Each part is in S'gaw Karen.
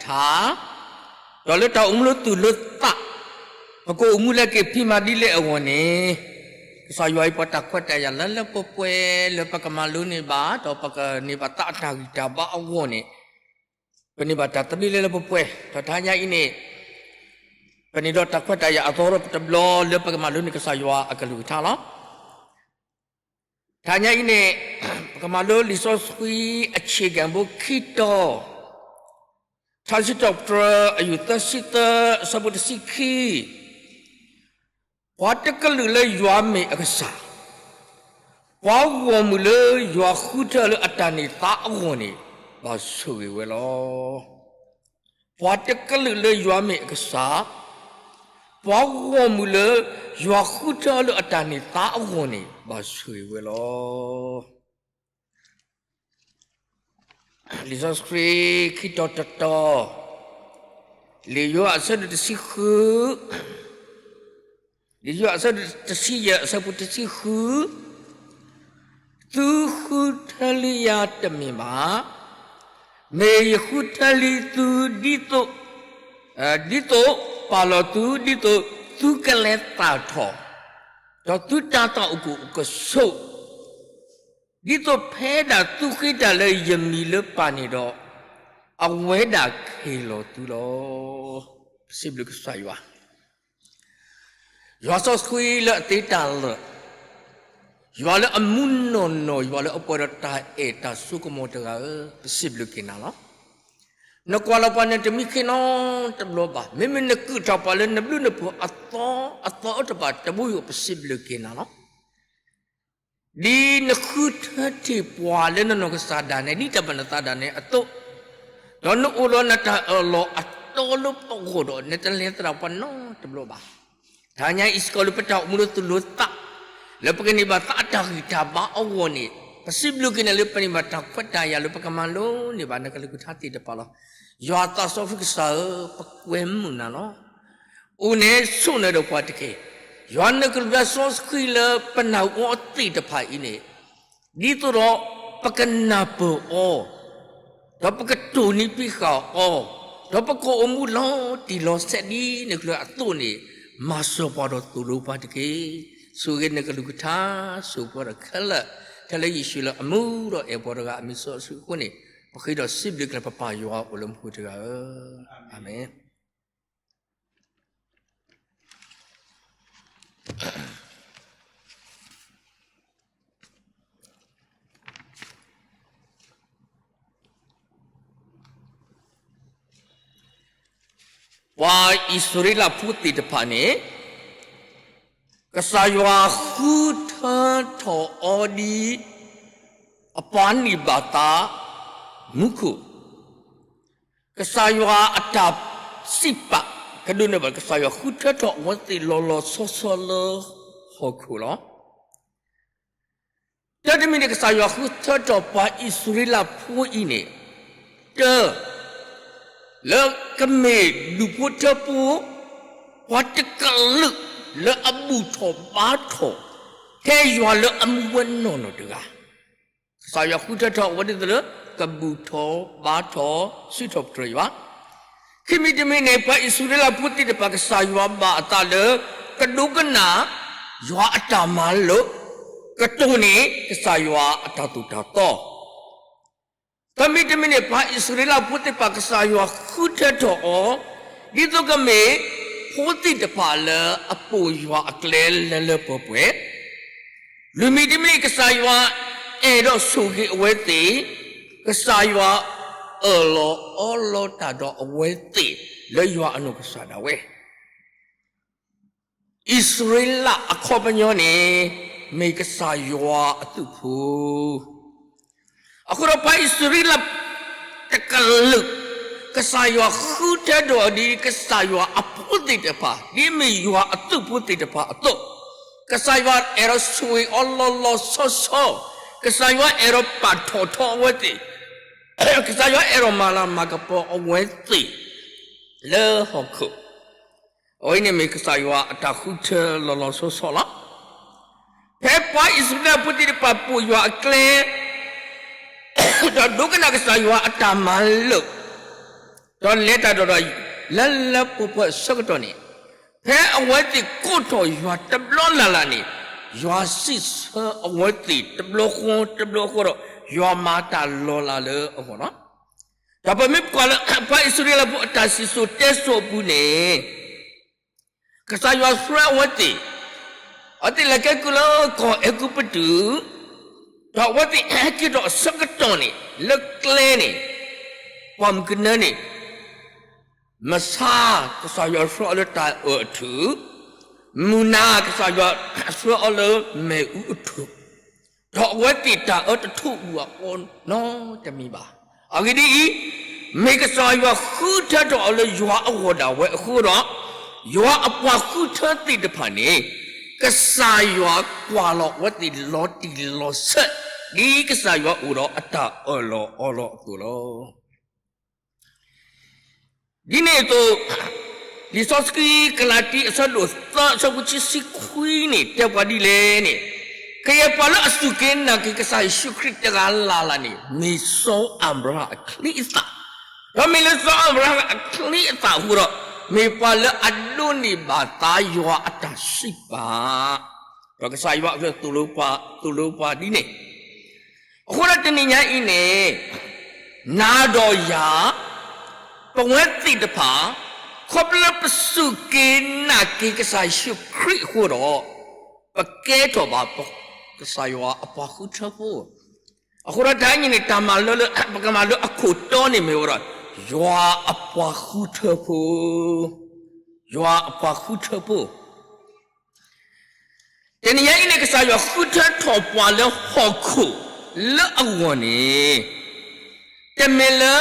ကစၢ်ယွၤအကလုၢ်ကထါ ဒီးလၢတၢ်အိၣ်မူလၢသူၣ်လၢသး ပကအိၣ်မူလၢက့ၤဖံးမၤဒ်လဲၣ်အဂီၢ်န့ၣ်, ကစၢ်ယွၤအံၤ ပှၤတၢ်ခွဲးတၢ်ယာ်လၢလၢပှဲၤပှဲၤလၢပကမၤလိန့ၢ်ဘၣ် ဒီးပကန့ၢ်ဘၣ်သးအတၢ်ဂံၢ်တၢ်ဘါအဂီၢ်န့ၣ်, ပန့ၢ်ဘၣ်တၢ်သဘျ့လၢလၢပှဲၤပှဲၤ, ဒီးတဟါညါအံၤန့ၣ် ပန့ၢ်ဒီးတၢ်ခွဲးတၢ်ယာ်အသီဒီးပတဘျီလၢပကမၤလိန့ၢ်ကစၢ်ယွၤအကလုၢ်ကထါလီၤ. တဟါညါအံၤန့ၣ် ပကမၤလိလံာ်စီဆှံအဆ့ၣ်ကၤဘိခံတီၤ, ထါစံးထီၣ်ပတြၢၤ အယူၢ်သၢဆံသၢ အဆၢဖိတဆံခံ, ပှၤတကလုာ်လၢယွၤမ့ၢ်အကစၢ်, ပှၤဂီၢ်မုၢ်လၢယွၤဃုထၢလၢအတၢ်န့ၢ်သါအဂီၢ်န့ၣ် ဘၣ်ဆိၣ်ဂ့ၤဝဲလီၤ. ပှၤတကလုာ်လၢယွၤမ့ၢ်အကစၢ်, ပှၤဂီၢ်မုၢ်လၢယွၤဃုထၢလၢအတၢ်န့ၢ်သါအဂီၢ်န့ၣ် ဘၣ်ဆိၣ်ဂ့ၤဝဲလီၤ. လံာ်စီဆှံခံတီၤတတီၤ, လံာ်ယိၤဟၣ်အဆၢဒိၣ်တဆံဃု, လံာ်ယိၤဟၣ်အဆၢဒိၣ်တဆံယဲၢ် အဆၢဖိတဆံဃု, သုဃုထၢလံယၤတမ့ၢ်ဘၣ်, မ့ၢ်ယဃုထၢလံသုဒ်သိး, ဒ်သိးပာ်လီၤသုဒ်သိးသုကလဲၤသၣ်ထီၣ်, ဒီးသုတၤသၣ်အိၣ်ကအိၣ်ကဆိး, ဒ်သိးဖဲဒၣ်သုဃ့တၢ်လၢယမံၤလၢပၢ်န့ၣ်ဒီး, အဝဲဒၣ်ကဟ့ၣ်လီၤသုလီၤ. ပစံးဘျုးကစၢ်ယွၤ, ယွၤစီဆှံလၢအသ့တၢ်လၢာ်, ယွၤလၢအမူနီၢ်နီၢ်, ယွၤလၢအပှဲၤဒီးတၢ်အဲၣ်တၢ်စိကမီၤတဂၤဧၢ, ပစံးဘျုးက့ၤနၤလီၤ. နကွၢ်လီၤပှၤန့ၣ်တမံခ့နီတဘျီဘၣ်. မ့မ့ၢ်နကုၢ်ထီၣ်ပှၤလၢနဘျုးနဖှိၣ်အသီအသီတဖၣ်တဘိယူၢ် ပစံးဘျုးက့ၤနၤလီၤ. ဒ်နဃုထၢထံၣ်ပှၤလၢနနီၢ်ကစၢ်ဒၣ်နဲ ဒ်တၢ်ပာ်နသးဒၣ်နဲအသိး, ဒီးနအိၣ်ဒီးနတၢ်အၢၣ်လီၤအတီလၢပဂီၢ်ဒီး နတလဲၤသရၣ်ပှၤနီတဘျီဘၣ်. တဟါညါအံၤစ့ၢ်ကီးလၢပတၢ်အိၣ်မူလၢသူၣ်လၢသး, လၢပကန့ၢ်ဘၣ်သးအတၢ်ဂံၢ်တၢ်ဘါအဂီၢ်န့ၣ်, ပစံးဘျုးက့ၤနၤလၢပန့ၢ်ဘၣ်တၢ်ခွဲးတၢ်ယာ်လၢပကမၤလိန့ၢ်ဘၣ်နကလုၢ်ကထါသ့ၣ်တဖၣ်လီၤ. ယွၤသးစီဆှံကစၢ်ဧၢ, ပကွဲမုာ်နၤလီၤ. အိၣ်န့ၣ်ဆိၣ်နၤဒီးပှၤတက့ၢ်. ယွၤနကလုၢ်ကထါစီဆှံလၢပနၢ်ဟူအီၤသ့ၣ်တဖၣ်အံၤန့ၣ်, ဒ်သိးဒီးပကနၢ်ပၢၢ်အီၤ, ဒီးပကတိၢ်နီၣ်ပံးဃာ်အီၤ, ဒီးပကအိၣ်မူလီၤတံၢ်လီၤဆဲးဒ်နကလုၢ်အသိးန့ၣ်, မၤစၢၤပှၤဒီးသိၣ်လိပှၤတက့ၢ်. ဆိၣ်ဂ့ၤနကလုၢ်ကထါ, ဆိၣ်ဂ့ၤပှၤဒီးခဲလၢာ်, ထဲလၢယ့ၣ်ၡူးလၢအမူဒီးအဲၣ်ပှၤတဂၤအမံၤစီဆှံအဃိန့ၣ်, ပဃ့ဒီးစံးဘျုးက့ၤလၢပပၢ်ယွၤအိၣ်လၢမူခိၣ်တဂၤဧၢ, အၤမ့ၣ်. ပှၤအံၣ်စရ့လးဖိသ့ၣ်တဖၣ်န့ၣ်, ကစၢ်ယွၤဃုထၢထီၣ်အီၤဒ် အပှၤန့ၢ်ဘၣ်သးမူခိၣ်, ကစၢ်ယွၤအတၢ်စံးပာ်, ကဒိးန့ၢ်ဘၣ် ကစၢ်ယွၤဃုထၢထီၣ်အဝဲသ့ၣ်လီၤလီၤဆီဆီလၢဟီၣ်ခိၣ်လီၤ. တၢ်တမံၤန့ၣ် ကစၢ်ယွၤဃုထၢထီၣ်ပှၤအံၣ်စရ့လးဖိအံၤန့ၣ်, တၢ် လၢကမ့ၢ်ဒူၣ်ဖိထၢဖိ, ပှၤတကလုာ်လၢအဘူၣ်ထီၣ်ဘါထီၣ် ထဲယွၤလၢအမူဝဲနီၢ်နီၢ်တဂၤ, ကစၢ်ယွၤဃုထၢထီၣ်အဝဲဒ်သိးလၢ ကဘူၣ်ထီၣ်ဘါထီၣ် စံးထီၣ်ပတြၢၤယွၤ. ခံမံၤတမံၤန့ၣ် ပှၤအံၣ်စရ့လးဖိသ့ၣ်တဖၣ် ကစၢ်ယွၤဘၣ်အသးလၢ ကဒိကနၣ်ယွၤအတၢ်မၤလိာ်, ကတိၢ်န့ၢ်ကစၢ်ယွၤအတၢ်သိၣ်တၢ်သီ သၢမံၤတမံၤန့ၣ် ပှၤအံၣ်စရ့လးဖိသ့ၣ်တဖၣ် ကစၢ်ယွၤဃုထၢထီၣ်အီၤ, ဒ်သိးကမ့ၢ်ဖိသ့ၣ်တဖၣ်လၢအပိာ်ယွၤအကျဲလၢလၢပှဲၤပှဲၤ, လွံၢ်မံၤတမံၤန့ၣ် ကစၢ်ယွၤအဲၣ်ဒိးဆိၣ်ဂ့ၤအဝဲသ့ၣ်, ကစၢ်ယွၤအၢၣ်လီၤအီလီၤတၢ်ဒီးအဝဲသ့ၣ် လၢယွၤအနီၢ်ကစၢ်ဒၣ်ဝဲ အံၣ်စရ့လးအခီပညီန့ၣ် မ့ၢ်ကစၢ်ယွၤအသုးဖိ, အဃိဒီးပှၤအံၣ်စရ့လးတကလုာ် ကစၢ်ယွၤဃုထၢထီၣ်အီၤဒ်ကစၢ်ယွၤအဖိသ့ၣ်တဖၣ် ဒ်မ့ၢ်ယွၤအသုးဖိသ့ၣ်တဖၣ်အသိး, ကစၢ်ယွၤအဲၣ်ဒိးဆိၣ်ဂ့ၤအီၤလီၤလီၤဆီဆီ, ကစၢ်ယွၤအဲၣ်ဒိးပာ်ထီၣ်ထီအဝဲသ့ၣ်, ကစၢ်ယွၤအဲၣ်ဒိးမၤလၤမၤကပီၤအဝဲသ့ၣ် လၢဟီၣ်ခိၣ် အဝဲအံၤန့ၣ်မ့ၢ်ကစၢ်ယွၤအတၢ်ဃုထၢလီၤလီၤဆီဆီလီၤ. ဖဲပှၤအံၣ်စရ့လးဖိသ့ၣ်တဖၣ်ပိာ်ယွၤအကျဲ ဒီးဒိကနၣ်ကစၢ်ယွၤအတၢ်မၤလိာ်, ဒီးလဲၤတၢ်ဒီးဒီး လၢလၢပှဲၤပှဲၤအဆၢကတီၢ်န့ၣ်, ဖဲအဝဲသ့ၣ်ကိးထီၣ်ယွၤတဘျီလၢ်လၢ်န့ၣ်, ယွၤစံးဆၢအဝဲသ့ၣ်တဘျီဃီတဘျီဃီဒီး ယွၤမၤတၢ်လီၤလးလၢအဂီၢ်လီၤ. ဒီးပမ့ၢ်ကွၢ်လၢ ပှၤအံၣ်စရ့လးဖိအတၢ်စံၣ်စိၤတဲစိၤအပူၤန့ၣ် ကစၢ်ယွၤဆှၢအဝဲသ့ၣ်, အဝဲသ့ၣ်လဲၤကဲကုၢ်လၢကီၢ်အဲၤကူပတူး, ဒီးအဝဲသ့ၣ်ဟဲက့ၤထီၣ်အဆၢကတီၢ်န့ၣ် လၢကျဲန့ၣ်, ပှၢ်မုၢ်ကနၢန့ၣ်, မဆါ, ကစၢ်ယွၤဆှၢအီၤလၢတၢ်အၢၣ်အထူၣ်, မုၢ်နၤ, ကစၢ်ယွၤဆှၢအီၤလၢမ့ၣ်အူအထူၣ်, ဒီးအဝဲသ့ၣ်တၢ်အၢတထိးအူအီၤနီတမံၤဘၣ်. အဂ့ၢ်ဒ်အံၤ, မ့ၢ်ကစၢ်ယွၤဃုထၢထီၣ်အီၤလၢယွၤအဂီၢ်ဒၣ်ဝဲအဃိဒီး, ယွၤအပှၤဃုထၢသ့ၣ်တဖၣ်န့ၣ်, ကစၢ်ယွၤကွၢ်လီၤအဝဲသ့ၣ်လီၤတံၢ်လီၤဆဲး, ဒ်ကစၢ်ယွၤအိၣ်ဒီးအတၢ်အၢၣ်လီၤအီလီၤအသိးလီၤ. ဒ်န့ၣ်အသိး, လံာ်စီဆှံကလၤတံ အဆၢဒိၣ်သၢ အဆၢဖိခံဆံခွံန့ၣ် တဲပှၤဒ်လဲၣ်န့ၣ်, ကယဲၢ်ပှၤလၢအစူၢ်က့ၤနာ်က့ၤကစၢ်ယ့ၣ်ၡူးခရံာ်တဂၤလၢ်လၢ်န့ၣ် မ့ၢ်စီၤအၤဘြၤဟၣ်အချံအသၣ်, ဒီးမ့ၢ်လၢစီၤအၤဘြၤဟၣ်အချံအသၣ်အဃိဒီး, မ့ၢ်ပှၤလၢအဒိးန့ၢ်ဘၣ်သါယွၤအတၢ်စံးပာ်, ဒီးကစၢ်ယွၤအကလုၢ်သိၣ်လိပှၤဒ်န့ၣ် အဃိဒီးတနံၤညါအံၤန့ၣ်, နၤဒီးယၤ, ပဝဲသ့ၣ်တဖၣ်, ခီဖျိလၢပစူၢ်က့ၤနာ်က့ၤကစၢ်ယ့ၣ်ၡူးခရံာ်အဃိဒီး, ပကဲထီၣ်ဘၣ် ကစၢ်ယွၤအပှၤဃုထၢဖိ, အဃိဒီးတနံၤအံၤန့ၣ် တၢ်မၤလိလၢပကမၤလိအခိၣ်တီန့ၣ်မ့ၢ်ဝဲဒီး, ယွၤအပှၤဃုထၢဖိ, ယွၤအပှၤဃုထၢဖိ တနံၤညါအံၤန့ၣ် ကစၢ်ယွၤဃုထၢထီၣ်ပှၤလၢဟီၣ်ခိၣ်လၢအဂီၢ်န့ၣ်, တမ့ၢ်လၢ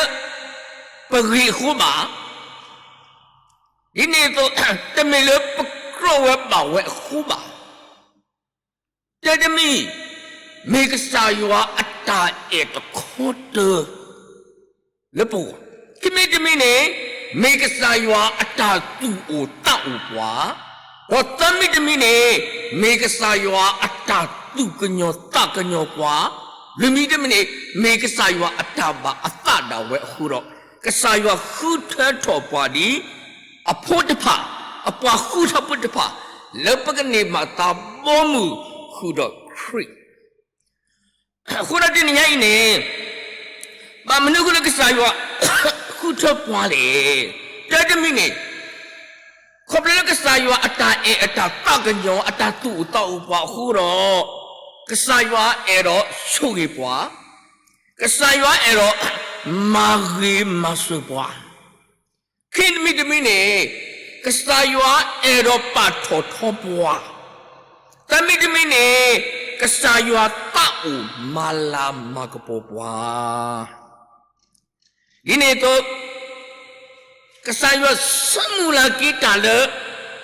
ပဂ့ၤအဃိဘၣ်, ဒ်န့ၣ်အသိး, တမ့ၢ်လၢပကြၢးဝဲဘၣ်ဝဲအဃိဘၣ်, တၢ်တမံၤ, မ့ၢ်ကစၢ်ယွၤအတၢ်အဲၣ်တခီတၢၢ် လၢပဂီၢ်, ခံမံၤတမံၤန့ၣ်, မ့ၢ်ကစၢ်ယွၤအတၢ်သူၣ်အိၣ်သးအိၣ်ပှၤ, ဒီးသၢမံၤတမံၤန့ၣ်, မ့ၢ်ကစၢ်ယွၤအတၢ်သူၣ်ကညီၤသးကညီၤပှၤ, လွံၢ်မံၤတမံၤန့ၣ်, မ့ၢ်ကစၢ်ယွၤအတၢ်ဘၣ်အသးဒၣ်ဝဲအဃိဒီး, ကစၢ်ယွၤဃုထၢထီၣ်ပှၤဒ် အဖိတဖၣ်, အပှၤဃုထၢဖိတဖၣ်, လၢပကန့ၢ်ဘၣ်သးဘီမုၢ်ဃုာ်ဒီးခရံာ် အဃိဒီးတနံၤညါအံၤန့ၣ်, ဘၣ်မနုၤအဃိလၢကစၢ်ယွၤ ဃုထၢပှၤလဲၣ်. တၢ်တမံၤန့ၣ်, ခီဖျိလၢကစၢ်ယွၤအတၢ်အဲၣ်အတၢ်သးကညီၤ အတၢ်သူၣ်အိၣ်သးအိၣ်ပှၤအဃိဒီး, ကစၢ်ယွၤအဲၣ်ဒိးဆိၣ်ဂ့ၤပှၤ, ကစၢ်ယွၤအဲၣ်ဒိးမၤဂ့ၤမၤစၢၤပှၤ ခံမံၤတမံၤန့ၣ်, ကစၢ်ယွၤအဲၣ်ဒိးပာ်ထီၣ်ထီပှၤ, သၢမံၤတမံၤန့ၣ်, ကစၢ်ယွၤသးအိၣ်မၤလၤမၤကပီၤပှၤ, ဒ်န့ၣ်အသိး, ကစၢ်ယွၤဆိကမိၣ်လၢက့ၤတၢ်လၢ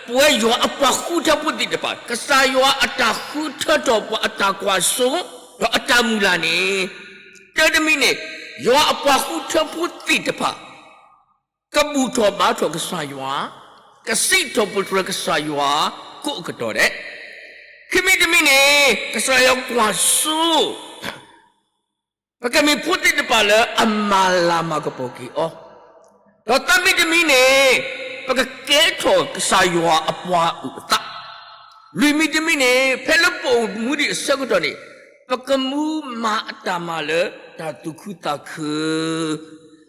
ပဝဲယွၤအပှၤဃုထၢဖိသ့ၣ်တဖၣ်, ကစၢ်ယွၤအတၢ်ဃုထၢထီၣ်ပှၤအတၢ်ကွၢ်စိ, ဒီးအတၢ်မုၢ်လၢ်န့ၣ်, တၢ်တမံၤန့ၣ်, ယွၤအပှၤဃုထၢဖိသ့ၣ်တဖၣ် ကဘူၣ်ထီၣ်ဘါထီၣ်ကစၢ်ယွၤ, ကစံးထီၣ်ပတြၢၤကစၢ်ယွၤ, ကိးကတီၢ်ဒဲး, ခံမံၤတမံၤန့ၣ်, ကစၢ်ယွၤကွၢ်စိ, ပကမ့ၢ်ဖိသ့ၣ်တဖၣ်လၢအမၤလၤမၤကပီၤက့ၤအီၤ, ဒီးသၢမံၤတမံၤန့ၣ်, ပကကဲထီၣ်ကစၢ်ယွၤအပှၤအုၣ်အသး, လွံၢ်မံၤတမံၤန့ၣ်, ဖဲလၢပအိၣ်မူဒံးအဆၢကတီၢ်န့ၣ်, ပကမူမၤအတၢ်မၤလၢတၢ်သူၣ်ခုသးခု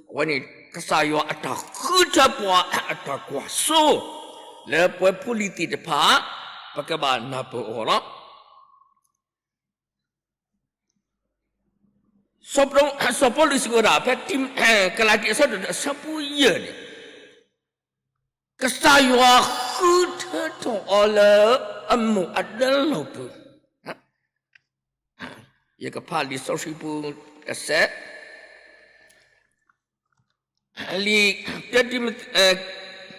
အဝဲန့ၣ်, ကစၢ်ယွၤအတၢ်ဃုထၢပှၤအတၢ်ကွၢ်စိ, လၢပဝဲဖိလံၤသ့ၣ်တဖၣ်, ပကဘၣ်နၢ်ပၢၢ်အီၤလီၤ. စီၤပီလူးစံးဝဲဒၣ် ဖဲကလၤတံ အဆၢဒိၣ်တၢ အဆၢဖိယဲၢ်န့ၣ်, ကစၢ်ယွၤဃုထၢထီၣ်အီၤလၢအမိၢ်အဒၢလီၢ်ပူၤ, ယကဖးလံာ်စီဆှံပူၤတစဲး, လံာ်,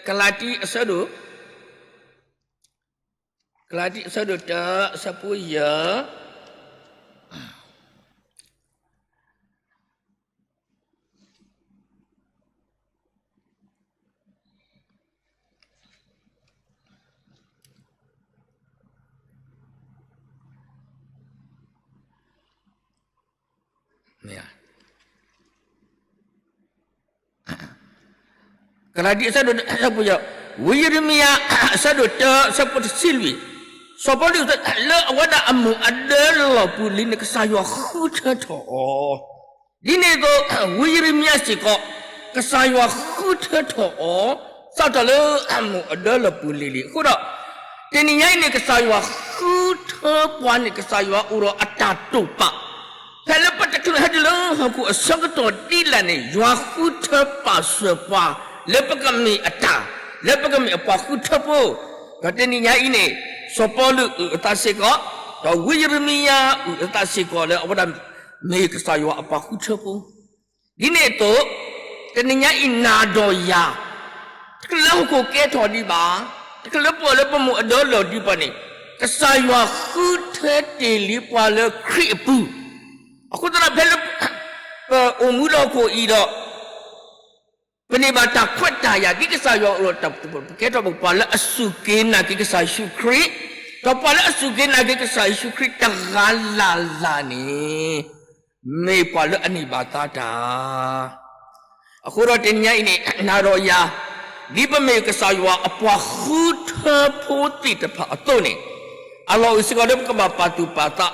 ကလၤတံ အဆၢဒိၣ်, ကလၤတံ အဆၢဒိၣ်တၢ အဆၢဖိယဲၢ် မ့ၢ်ဧါ. ကလၤတံ အဆၢဒိၣ်တၢ အဆၢဖိယဲၢ်, ဝံယံးရမံယၤ အဆၢဒိၣ်တၢ အဆၢဖိတဆံလွံၢ်, စီၤပီလူး လၢအဝဲဒၣ်အမိၢ်အဒၢလီၢ်ပူၤလံန့ၣ် ကစၢ်ယွၤဃုထၢထီၣ်အီၤ, ဒ်န့ၣ်အသိး ဝံယံးရမံယၤစ့ၢ်ကီး ကစၢ်ယွၤဃုထၢထီၣ်အီၤ စးထီၣ်လၢအမိၢ်အဒၢလီၢ်ပူၤလံလံ. အဃိဒီး တနံၤညါအံၤန့ၣ် ကစၢ်ယွၤဃုထၢပှၤန့ၣ် ကစၢ်ယွၤအိၣ်ဒီးအတၢ်တိာ်ပာ် ဖဲလၢပတချုးဟဲတုၤလၢဟီၣ်ခိၣ်အဆၢကတီၢ်ဒ်လဲၣ်န့ၣ် ယွၤဃုထၢပာ်စၢၤပှၤ လၢပကမ့ၢ်အတၢ်, လၢပကမ့ၢ်အပှၤဃုထၢဖိ, ဒီးတနံၤညါအံၤန့ၣ် စီၤပီလူးအုၣ်အသးစ့ၢ်ကီး, ဒီးဝံယံးရမံယၤအုၣ်အသးစ့ၢ်ကီး လၢအဝဲဒၣ်မ့ၢ်ကစၢ်ယွၤအပှၤဃုထၢဖိ ဒ်န့ၣ်အသိး တနံၤညါအံၤနၤဒီးယၤ တချုးလၢဟီၣ်ခိၣ်ကဲထီၣ်ဒံးဘၣ်, တချုးလၢပအိၣ်လၢပမိၢ်အဒၢလီၢ်ဒံးဘၣ်န့ၣ် ကစၢ်ယွၤဃုထၢတ့ၢ်လံပှၤလၢခရံာ်အပူၤ, အဃိသတးဒီးဖဲလၢ ပအိၣ်မူလၢဟီၣ်ခိၣ်အံၤဒီး ပန့ၢ်ဘၣ်တၢ်ခွဲးတၢ်ယာ်ဒ်ကစၢ်ယွၤအတၢ်ပကဲထီၣ်ပှၤလၢအစူၢ်က့ၤနာ်က့ၤကစၢ်ယ့ၣ်ၡူးခရံာ်, ဒီးပှၤလၢအစူၢ်က့ၤနာ်က့ၤကစၢ်ယ့ၣ်ၡူးခရံာ်တဂၤလၢ်လၢ်န့ၣ် မ့ၢ်ပှၤလၢအန့ၢ်ဘၣ်သါတၢ် အဃိဒီးတနံၤညါအံၤန့ၣ် နၤဒီးယၤ ဒ်ပမ့ၢ်ကစၢ်ယွၤအပှၤဃုထၢဖိသ့ၣ်တဖၣ်အသိးန့ၣ် အလီၢ်အိၣ်စ့ၢ်ကီးလၢပကဘၣ်ပာ်သူၣ်ပာ်သး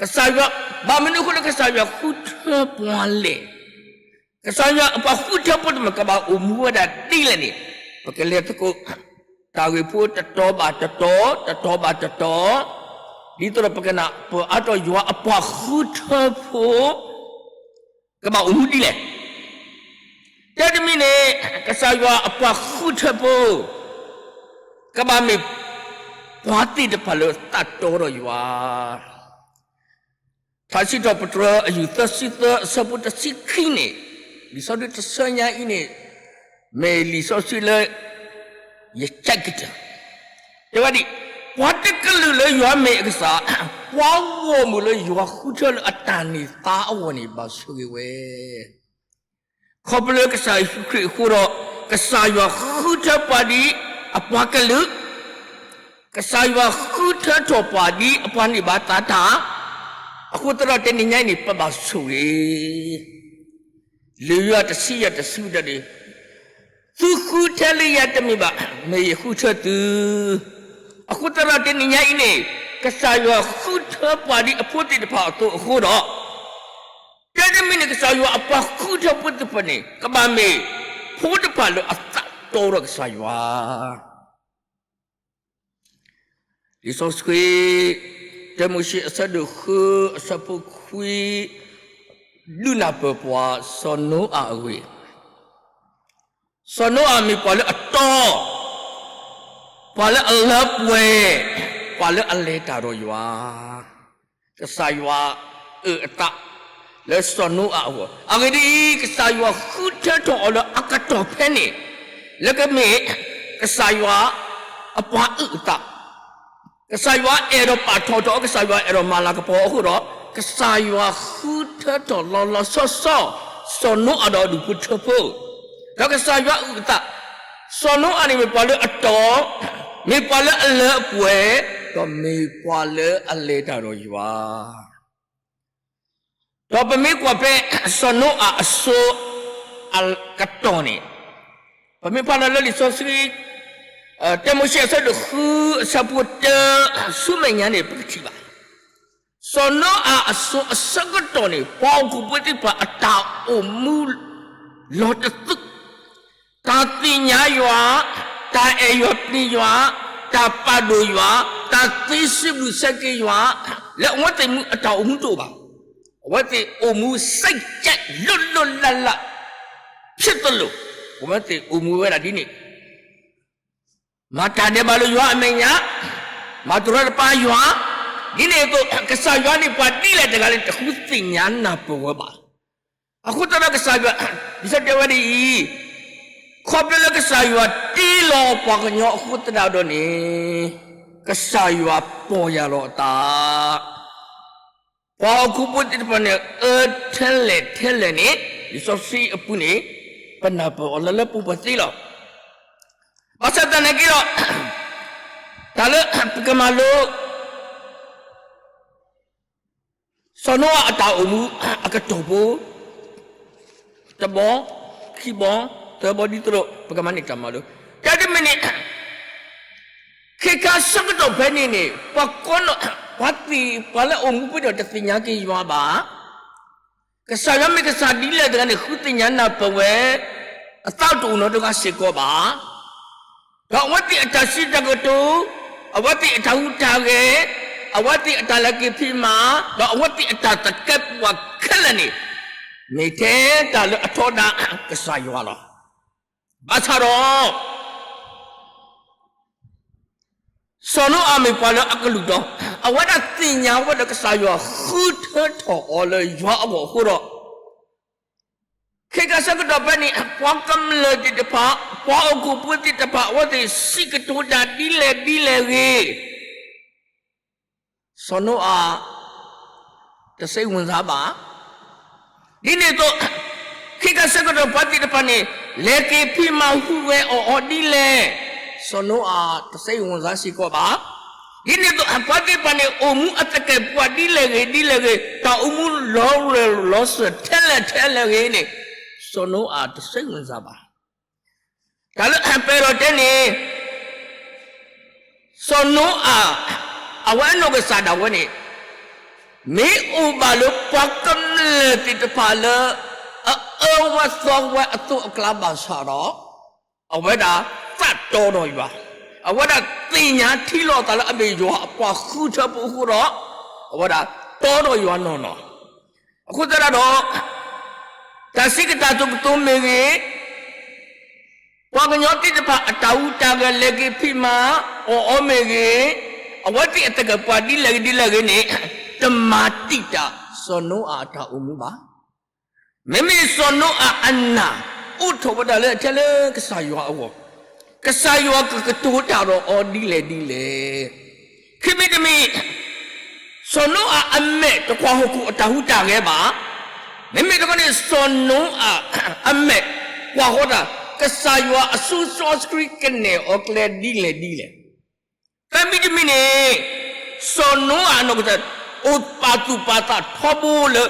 ကစၢ်ယွၤ, ဘၣ်မနုၤအဃိလၢကစၢ်ယွၤဃုထၢပှၤလဲၣ်. ကစၢ်ယွၤအပှၤဃုထၢဖိတမ့ၢ်ကဘၣ်အိၣ်မူဝဲဒၣ်ဒ်လဲၣ်န့ၣ် ပကလဲၤသကိး တၢ်ဂ့ၢ်ဖိတတီၤဘၣ်တတီၤ, တတီၤဘၣ်တတီၤ, ဒ်သိးဒီးပကနၢ်ပၢၢ်အါထီၣ်ယွၤအပှၤဃုထၢဖိ ကဘၣ်အိၣ်မူဒ်လဲၣ်. တၢ်တမံၤန့ၣ် ကစၢ်ယွၤအပှၤဃုထၢဖိ ကဘၣ်မ့ၢ် ပှၤသ့ၣ်တဖၣ်လၢသးတီဒီးယွၤ ထါစံးထီၣ်ပတြၢၤအယူၢ်သၢဆံသၢအဆၢဖိတဆံခံန့ၣ် လံာ်စီဆှံတဆၢညါအံၤန့ၣ် မ့ၢ်လံာ်စီဆှံလၢ ယကၠဲးကတၢၢ် တဲဝဲဒ်အံၤ, ပှၤတကလုာ်လၢယွၤမ့ၢ်အကစၢ်, ပှၤဂီၢ်မုၢ်လၢယွၤဃုထၢလၢအတၢ်န့ၢ်သါအဂီၢ်န့ၣ် ဘၣ်ဆိၣ်ဂ့ၤဝဲ ခီဖျိလၢကစၢ်ယ့ၣ်ၡူးခရံာ်အဃိဒီး ကစၢ်ယွၤဃုထၢပှၤဒ်အပှၤကလုာ်, ကစၢ်ယွၤဃုထၢထီၣ်ပှၤဒ်အပှၤန့ၢ်ဘၣ်သါတၢ်, အဃိသတးဒီးတနံၤညါအံၤန့ၣ် ပဘၣ်ဆိၣ်ဂ့ၤ လံာ်ယိၤဟၣ်တဆံယဲၢ်တဆံဒၣ်န့ၣ်, သုဃုထၢလၢယၤတမ့ၢ်ဘၣ်, မ့ၢ်ယဃုထၢသု, အဃိသတးဒီးတနံၤညါအံၤန့ၣ် ကစၢ်ယွၤဃုထၢပှၤဒ်အဖိသ့ၣ်တဖၣ်အသိးအဃိဒီး တၢ်တမံၤန့ၣ် ကစၢ်ယွၤအပှၤဃုထၢဖိသ့ၣ်တဖၣ်န့ၣ် ကဘၣ်မ့ၢ်ဖိတဖၣ်လၢအသးတီဒီးကစၢ်ယွၤ လံာ်စီဆှံ တၢမိၤၡ့အဆၢဒိၣ်ဃု အဆၢဖိခွံ ဒုးနၢ်ပၢၢ်ပှၤ စီၤနိအၤအဂ့ၢ်, စီၤနိအၤမ့ၢ်ပှၤလၢအတီ, ပှၤလၢအလၢပှဲၤ, ပှၤလၢအလဲၤတၢ်ဒီးယွၤ ကစၢ်ယွၤအုၣ်အသး လၢစီၤနိအၤအဂီၢ်, အဂ့ၢ်ဒ်အံၤ, ကစၢ်ယွၤဃုထၢထီၣ်အီၤလၢအကတီၢ်ဖဲန့ၣ်, လၢကမ့ၢ် ကစၢ်ယွၤအပှၤအုၣ်အသး, ကစၢ်ယွၤအဲၣ်ဒိးပာ်ထီၣ်ထီၣ်အီၤ, ကစၢ်ယွၤအဲၣ်ဒိးမၤလၤကပီၤအီၤအဃိဒီး, ကစၢ်ယွၤဃုထၢထီၣ်လီၤလီၤဆီဆီ စီၤနိအၤဒီးအဒူၣ်ဖိထၢဖိ, ဒီးကစၢ်ယွၤအုၣ်အသး, စီၤနိအၤန့ၣ်မ့ၢ်ပှၤလၢအတီ, မ့ၢ်ပှၤလၢအလၢအပှဲၤ, ဒီးမ့ၢ်ပှၤလၢအလဲၤတၢ်ဒီးယွၤ ဒီးပမ့ၢ်ကွၢ်ဖဲ စီၤနိအၤအစိၤအကတီၢ်န့ၣ်, ပမ့ၢ်ဖးလီၤလၢလံာ်စီဆှံ တၢမိၤၡ့အဆၢဒိၣ်ဃု အဆၢဖိတၢ ဆူမဲာ်ညါန့ၣ် ပကထံၣ်ဘၣ်, စီၤနိအၤအစိၤအဆၢကတီၢ်န့ၣ် ပှၤဟီၣ်ခိၣ်ဖိသ့ၣ်တဖၣ်အတၢ်အိၣ်မူ လီၤတသုး တၢ်သ့ၣ်ညါယွၤ, တၢ်အဲၣ်ယွၤပျံၤယွၤ, တၢ်ပာ်ဒိၣ်ယွၤ, တၢ်သ့စံးဘျုးစဲက့ၤယွၤ, လၢအဝဲသ့ၣ်အတၢ်အိၣ်မူတအိၣ်ဘၣ်. အဝဲသ့ၣ်အိၣ်မူစဲးကဲးလိာ်လိာ်လၢ်လၢ် ဖြစ်သလို, အဝဲသ့ၣ်အိၣ်မူဝဲဒၣ်ဒ်န့ၣ် မၤတၢ်ဒဲးဘးလၢယွၤအမဲာ်ညါ, မၤတရီတပါယွၤ, ဒ်န့ၣ်အသိး ကစၢ်ယွၤန့ၣ်ပှၤဒ်လဲၣ်တဂၤလဲၣ် တဃုသ့ၣ်ညါနၢ်ပၢၢ်ဝဲဘၣ်. အဃိသတးဒီးကစၢ်ယွၤ, လံာ်စီဆှံတဲဝဲဒ်အံၤ, ခီဖျိလၢကစၢ်ယွၤတ့လီၤပှၤကညီအဃိသတးဒီးန့ၣ်, ကစၢ်ယွၤပီၢ်ယၢ်လီၤအသး ပှၤဟီၣ်ခိၣ်ဖိသ့ၣ်တဖၣ်န့ၣ် အၢထဲလဲၣ်ထဲလဲၣ်န့ၣ် လံာ်စီဆှံအပူၤန့ၣ် ပနၢ်ပၢၢ်အီၤလၢလၢပှဲၤပှဲၤသ့လီၤ. ဘၣ်ဆၣ်သနာ်က့ဒီး တၢ်လၢပကမၤလိ စီၤနိအၤအတၢ်အိၣ်မူအကတီၢ်ဖိ တဘီ, ခံဘီ, သၢဘီဒ်သိးဒီး ပကမၤန့ၢ်တၢ်မၤလိ, တၢ်တမံၤန့ၣ် ခဲခါဆၢကတီၢ်ဖဲန့ၣ်န့ၣ် ပှၤကိးနီၢ် ပှၤသ့ၣ် ပှၤလၢအအိၣ်မူပူၤဒီးတသ့ၣ်ညါက့ၤယွၤဘၣ်. ကစၢ်ယွၤမ့ၢ်ကစၢ်ဒ်လဲၣ်တဂၤန့ၣ် ဃုသ့ၣ်ညါနၢ်ပၢၢ်ဝဲ အသးတအိၣ်နီတဂၤစ့ၢ်ကီးဘၣ်. ဒီးအဝဲသ့ၣ်အတၢ်စံးတၢ်ကတိၤ, အဝဲသ့ၣ်အတၢ်ဟူးတၢ်ဂဲၤ, အဝဲသ့ၣ်အတၢ်လဲၤက့ၤဖံးမၤ, ဒီးအဝဲသ့ၣ်အတၢ်သကဲးပဝးခဲလၢာ်န့ၣ် မ့ၢ်ထဲတၢ်လၢအထီဒါကစၢ်ယွၤလီၤ. ဘၣ်ဆၣ်ဒီး စီၤနိအၤမ့ၢ်ပှၤလၢအကလုၢ်တီ, အဝဲဒၣ်သ့ၣ်ညါဝဲဒီးကစၢ်ယွၤဃုထၢထီၣ်အီၤလၢယွၤအဂီၢ်အဃိဒီး, ခဲခါဆၢကတီၢ်ဖဲန့ၣ် ပှၤကမျၢၢ်သ့ၣ်တဖၣ်, ပှၤဟီၣ်ခိၣ်ဖိသ့ၣ်တဖၣ် အဝဲသ့ၣ်စံးကတိၤတၢ်ဒ်လဲၣ်ဒ်လဲၣ်ဂ့ၤ စီၤနိအၤ တစိတ်ဝင်စားဘၣ်. ဒ်န့ၣ်အသိး ခဲခါဆၢကတီၢ်ပှၤသ့ၣ်တဖၣ်န့ၣ် လဲၤက့ၤဖံးမၤဟူးဂဲၤအီၣ်အီၤဒ်လဲၣ်, စီၤနိအၤတစိတ်ဝင်စားစ့ၢ်ကီးဘၣ်. ဒ်န့ၣ်အသိး ပှၤသ့ၣ်တဖၣ်န့ၣ် အိၣ်မူအသကဲးပဝးဒ်လဲၣ်ဂ့ၤဒ်လဲၣ်ဂ့ၤ, တၢ်အိၣ်မူလီၤရၢၢ်လီၤစၢၤထဲလဲၣ်ထဲလဲၣ်ဂ့ၤန့ၣ် စီၤနိအၤတစိတ်ဝင်စားဘၣ်. တၢ်လၢအပာ်ဒီးတဲန့ၣ် စီၤနိအၤ အဝဲအနီၢ်ကစၢ်ဒၣ်ဝဲန့ၣ် မ့ၢ်အိၣ်ဘၣ်လၢပှၤကမျၢၢ်သ့ၣ်တဖၣ်လၢ အအၢဝဲသီဝဲအသိးအကျါဘၣ်ဆၣ်ဒီး အဝဲဒၣ်သးတီဒီးယွၤ, အဝဲဒၣ်သ့ၣ်ညါထံလီၤအသးလၢအမ့ၢ်ယွၤအပှၤဃုထၢဖိအဃိဒီး အဝဲဒၣ်တီဒီးယွၤနီၢ်နီၢ်. အဃိသတးဒီး တၢ်စံးကတိၤတၢ်ကတိၤမ့ၢ်ဂ့ၤ, ပှၤကညီသ့ၣ်တဖၣ်အတၢ်ဟူးတၢ်ဂဲၤလဲၤက့ၤဖံးမၤအီၣ်အီၤမ့ၢ်ဂ့ၤ, အဝဲသ့ၣ်အသကဲးပဝးဒ်လဲၣ်ဂ့ၤဒ်လဲၣ်ဂ့ၤန့ၣ် တမၤတံာ်တာ်စီၤနိအၤအတၢ်အိၣ်မူဘၣ်. မ့မ့ၢ်စီၤနိအၤအနၢ် အိးထီၣ်ဝဲဒၣ်လၢထဲလၢကစၢ်ယွၤအဂီၢ်, ကစၢ်ယွၤကကတိၤတၢ်ဒီးအီၤဒ်လဲၣ်ဒ်လဲၣ်. ခံမံၤတမံၤ စီၤနိအၤအမဲာ်တကွၢ်ဟီၣ်ခိၣ်အတၢ်ဟူးတၢ်ဂဲၤဘၣ်. မ့မ့ၢ်တခီန့ၣ် စီၤနိအၤအမဲာ်ကွၢ်ဃီတၢ် ကစၢ်ယွၤအစုစီဆှံကနဲၣ်အီၤကျဲဒ်လဲၣ်ဒ်လဲၣ်. သၢမံၤတမံၤန့ၣ် စီၤနိအၤအနီၢ်ကစၢ် အိၣ်ပာ်သူၣ်ပာ်သးထီဘိလၢ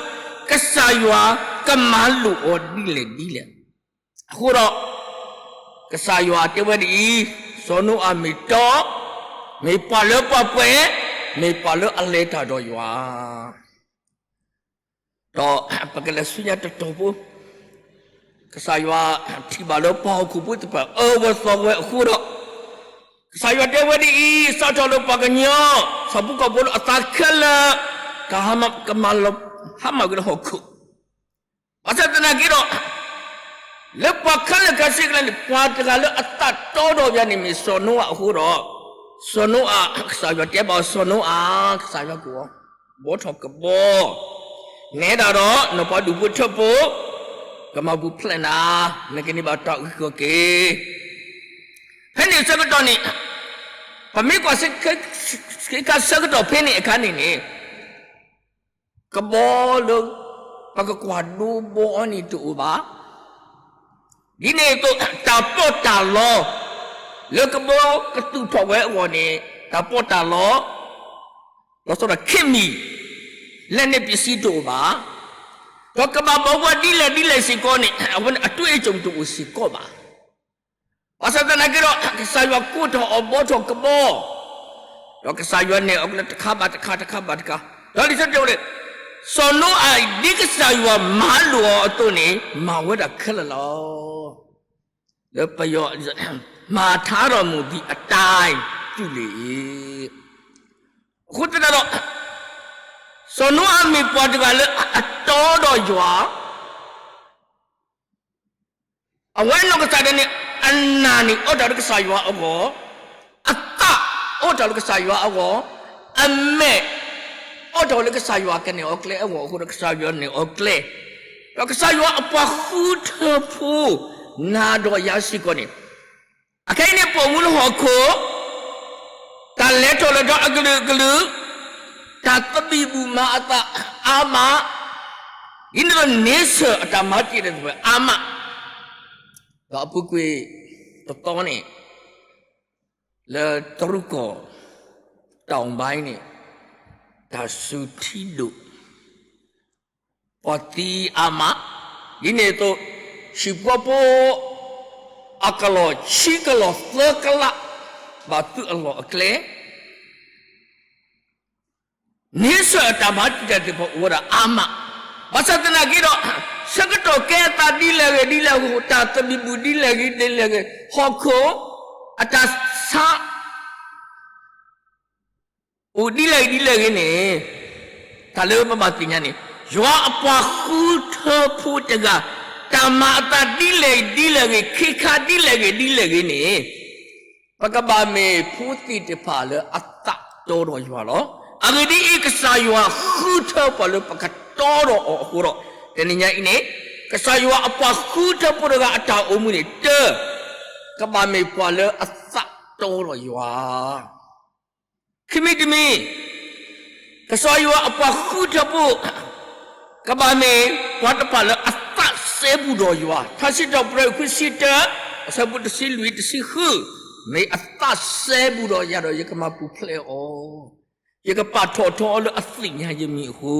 ကစၢ်ယွၤကမၤလိာ်အီၤဒ်လဲၣ်ဒ်လဲၣ်. အဃိဒီး ကစၢ်ယွၤတဲဝဲဒ်အံၤ, စီၤနိအၤမ့ၢ်တီ, မ့ၢ်ပှၤလၢပှဲၤပှဲၤ, မ့ၢ်ပှၤလၢအလဲၤတၢ်ဒီးယွၤ ဒီးပကလဲၤဆူညါတတီၤဖိ, ကစၢ်ယွၤထံၣ်ဘၣ်လၢပှၤဟီၣ်ခိၣ်ဖိသ့ၣ်တဖၣ် အၢဝဲသီဝဲအဃိဒီး, ကစၢ်ယွၤတဲဝဲဒ်အံၤ, စးထီၣ်လၢပှၤကညီ, ဆၢဖိကီၢ်ဖိလၢအသးခဲလၢာ်, တၢ်ဟါမၢ်ကမၤလီၤဟါမၢ်ကွံာ်လၢဟီၣ်ခိၣ် ဘၣ်ဆၣ်သနာ်က့ဒီး, လၢပှၤခဲလၢာ်ခဲဆ့ကလၢာ်န့ၣ် ပှၤတဂၤလၢအသးတီဒီးယၤန့ၣ်မ့ၢ်စီၤနိအၤအဃိဒီး, စီၤနိအၤ ကစၢ်ယွၤတဲဘၣ်စီၤနိအၤ, ကစၢ်ယွၤကအိၣ်, ဘှီထီၣ်ကဘီ, နဲဒၣ်ဒီးနီၢ်ပှၤဒူၣ်ဖိထၢဖိ, ကမၤပူၤဖျဲးနၤ, နကန့ၢ်ဘၣ်တၢ်အုၣ်က့ၤခီၣ်က့ၤ ဖဲန့ၣ်ဆၢကတီၢ်န့ၣ်, ပမ့ၢ်ကွၢ်ဆ့ကၤဆၢကတီၢ်ဖဲန့ၣ်အခါန့ၣ်န့ၣ်, ကဘီလၢ ပကကွၢ်ဒိဘီအီၤန့ၣ်တအိၣ်ဘၣ်. ဒ်န့ၣ်အသိး တၢ်ပီးတၢ်လီ လၢကဘီကသူၣ်ထီၣ်ဝဲအဂီၢ်န့ၣ် တၢ်ပီးတၢ်လီ လီၤဆီဒၣ်တၢ် ခေတ်မီ လက်နက်ပစ္စည်းတအိၣ်ဘၣ်. ဒီးကဘၣ်ဘီဝဲဒ်လဲၣ်ဒ်လဲၣ်စ့ၢ်ကီးန့ၣ် အဝဲန့ၣ်အတွေ့အကြုံတအိၣ်စ့ၢ်ကီးဘၣ်. ဘၣ်ဆၣ်သနာ်က့ဒီး ကစၢ်ယွၤကိးထီၣ်အီၤဘှီထီၣ်ကဘီ, ဒီးကစၢ်ယွၤနဲၣ်အီၤကျဲတခါဘၣ်တခါ တခါဘၣ်တခါ, ဒီးလံာ်စီဆှံတဲဝဲဒၣ်, စီၤနိအၤ ဒ်ကစၢ်ယွၤမၤလိာ်အီၤအသိးန့ၣ် မၤဝဲဒၣ်ခဲလၢာ်လီၤ. လၢပယီၤ မၤထါထီၣ်မူးဒံးအတၢ်တူၢ်လံၤအံၤ, အဃိသတးဒီး စီၤနိအၤမ့ၢ်ပှၤတဂၤလၢအတီဒီးယွၤ အဝဲနီၢ်ကစၢ်ဒၣ်န့ၣ် အနၢ်န့ၣ်အိးထီၣ်လၢကစၢ်ယွၤအဂီၢ်, အသးအိးထီၣ်လၢကစၢ်ယွၤအဂီၢ်, အမဲာ်အိးထီၣ်လၢကစၢ်ယွၤကနဲၣ်အီၤကျဲအဂီၢ်အဃိဒီး ကစၢ်ယွၤနဲၣ်အီၤကျဲ, ဒီးကစၢ်ယွၤအပှၤဃုထၢဖိ နၤဒီးယၤစ့ၢ်ကီးန့ၣ်, အခဲအံၤန့ၣ် ပအိၣ်မူလၢဟီၣ်ခိၣ်, တၢ်လဲၤထီၣ်လဲၤထီအကလုာ်ကလုာ်, တၢ်သဘံၣ်ဘုၣ်မၤအသးအါမး, ဒ်န့ၣ်အသိး န့ဆၢၣ်အတၢ်မၤတ့ၢ်တၢ်သပှၢ်အါမး, ဒီးအပူၤကွံာ်တသီန့ၣ် လၢတရူးကီၢ် တောင်ပိုင်းန့ၣ် တၢ်စူၤထံဒိၣ် ပှၤသံအါမး, ဒ်န့ၣ်အသိး ဟံၣ်ဖိဃီဖိ အကလီၢ်ဆံကလီၢ်သၢကလး ဘၣ်သုးအလီၢ်အကျဲ န့ဆၢၣ်အတၢ်မၤတံာ်တာ်သ့ၣ်တဖၣ်အိၣ်ဝဲဒၣ်အါမး, ဘၣ်ဆၣ်သနာ်က့ဒီး ဆၢကတီၢ်ကဲအသးဒ်လဲၣ်ဂ့ၤဒ်လဲၣ်ဂ့ၤ, တၢ်သဘံၣ်ဘုၣ်ဒ်လဲၣ်ဂ့ၤဒ်လဲၣ်ဂ့ၤ, ဟီၣ်ခိၣ်အတၢ်ဆါ အိၣ်ဒ်လဲၣ်ဂ့ၤဒ်လဲၣ်ဂ့ၤန့ၣ်, တၢ်လၢပဘၣ်သ့ၣ်ညါန့ၣ်, ယွၤအပှၤဃုထၢဖိတဂၤ, တၢ်မၤအသးဒ်လဲၣ်ဂ့ၤဒ်လဲၣ်ဂ့ၤ, ခ့ခါဒ်လဲၣ်ဂ့ၤဒ်လဲၣ်ဂ့ၤန့ၣ်, ပကဘၣ်မ့ၢ်ဖိသ့ၣ်တဖၣ်လၢအသးတီဒီးယွၤလီၤ. အဂ့ၢ်ဒ်အံၤ, ကစၢ်ယွၤဃုထၢပှၤလၢပကတီဒီးအီၤအဃိဒီး, တနံၤညါအံၤန့ၣ်, ကစၢ်ယွၤအပှၤဃုထၢဖိတဂၤအတၢ်အိၣ်မူန့ၣ်, တၢ, ကဘၣ်မ့ၢ်ပှၤလၢအသးတီဒီးယွၤ ခံမံၤတမံၤ, ကစၢ်ယွၤအပှၤဃုထၢဖိ, ကဘၣ်မ့ၢ်ပှၤတဖၣ်လၢအသးစဲဘူးဒီးယွၤ, ထါစံးထီၣ်ပတြၢၤခွံဆံတၢ, အဆၢဖိတဆံလွံၢ်တဆံဃု, မ့ၢ်အသးစဲဘူးဒီးယၤဒီး ယကမၤပူၤဖျဲးအီၤ, ယကပာ်ထီၣ်ထီအီၤလၢအသ့ၣ်ညါယမံၤအဃိ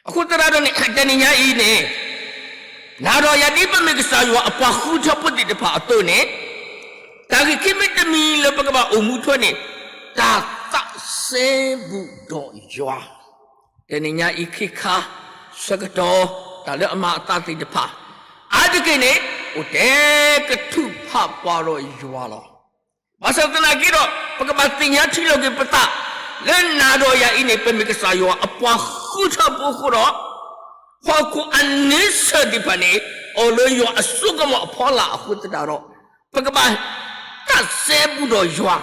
အဃိသတးဒီးန့ၣ် တနံၤညါအံၤန့ၣ်, နၤဒီးယၤဒ်ပမ့ၢ်ကစၢ်ယွၤအပှၤဃုထၢဖိသ့ၣ်တဖၣ်အသိးန့ၣ်, တၢ်ဂ့ၢ်ခံမံၤတမံၤလၢပကဘၣ်အိၣ်မူထွဲန့ၣ်, တၢ်သးစဲဘူးဒီးယွၤ, တနံၤညါအံၤခ့ခါ, ဆၢကတီၢ်, တၢ်လၢအမၤအသးသ့ၣ်တဖၣ်, အါတက့ၢ်န့ၣ်, အိၣ်တဲကထုးဖးပှၤဒီးယွၤလီၤ. ဘၣ်ဆၣ်သနာ်က့ဒီး, ပကဘၣ်သ့ၣ်ညါထံလီၤက့ၤပသး, လၢနၤဒီးယၤအံၤန့ၣ် ပမ့ၢ်ကစၢ်ယွၤအပှၤဃုထၢဖိအဃိဒီး, ဟီၣ်ခိၣ်အန့ဆၢၣ်သ့ၣ်တဖၣ်န့ၣ်, အိၣ်လၢယွၤအစိကမီၤအဖီလာ်အဃိသတးဒီး, ပကဘၣ်သးစဲဘူးဒီးယွၤ,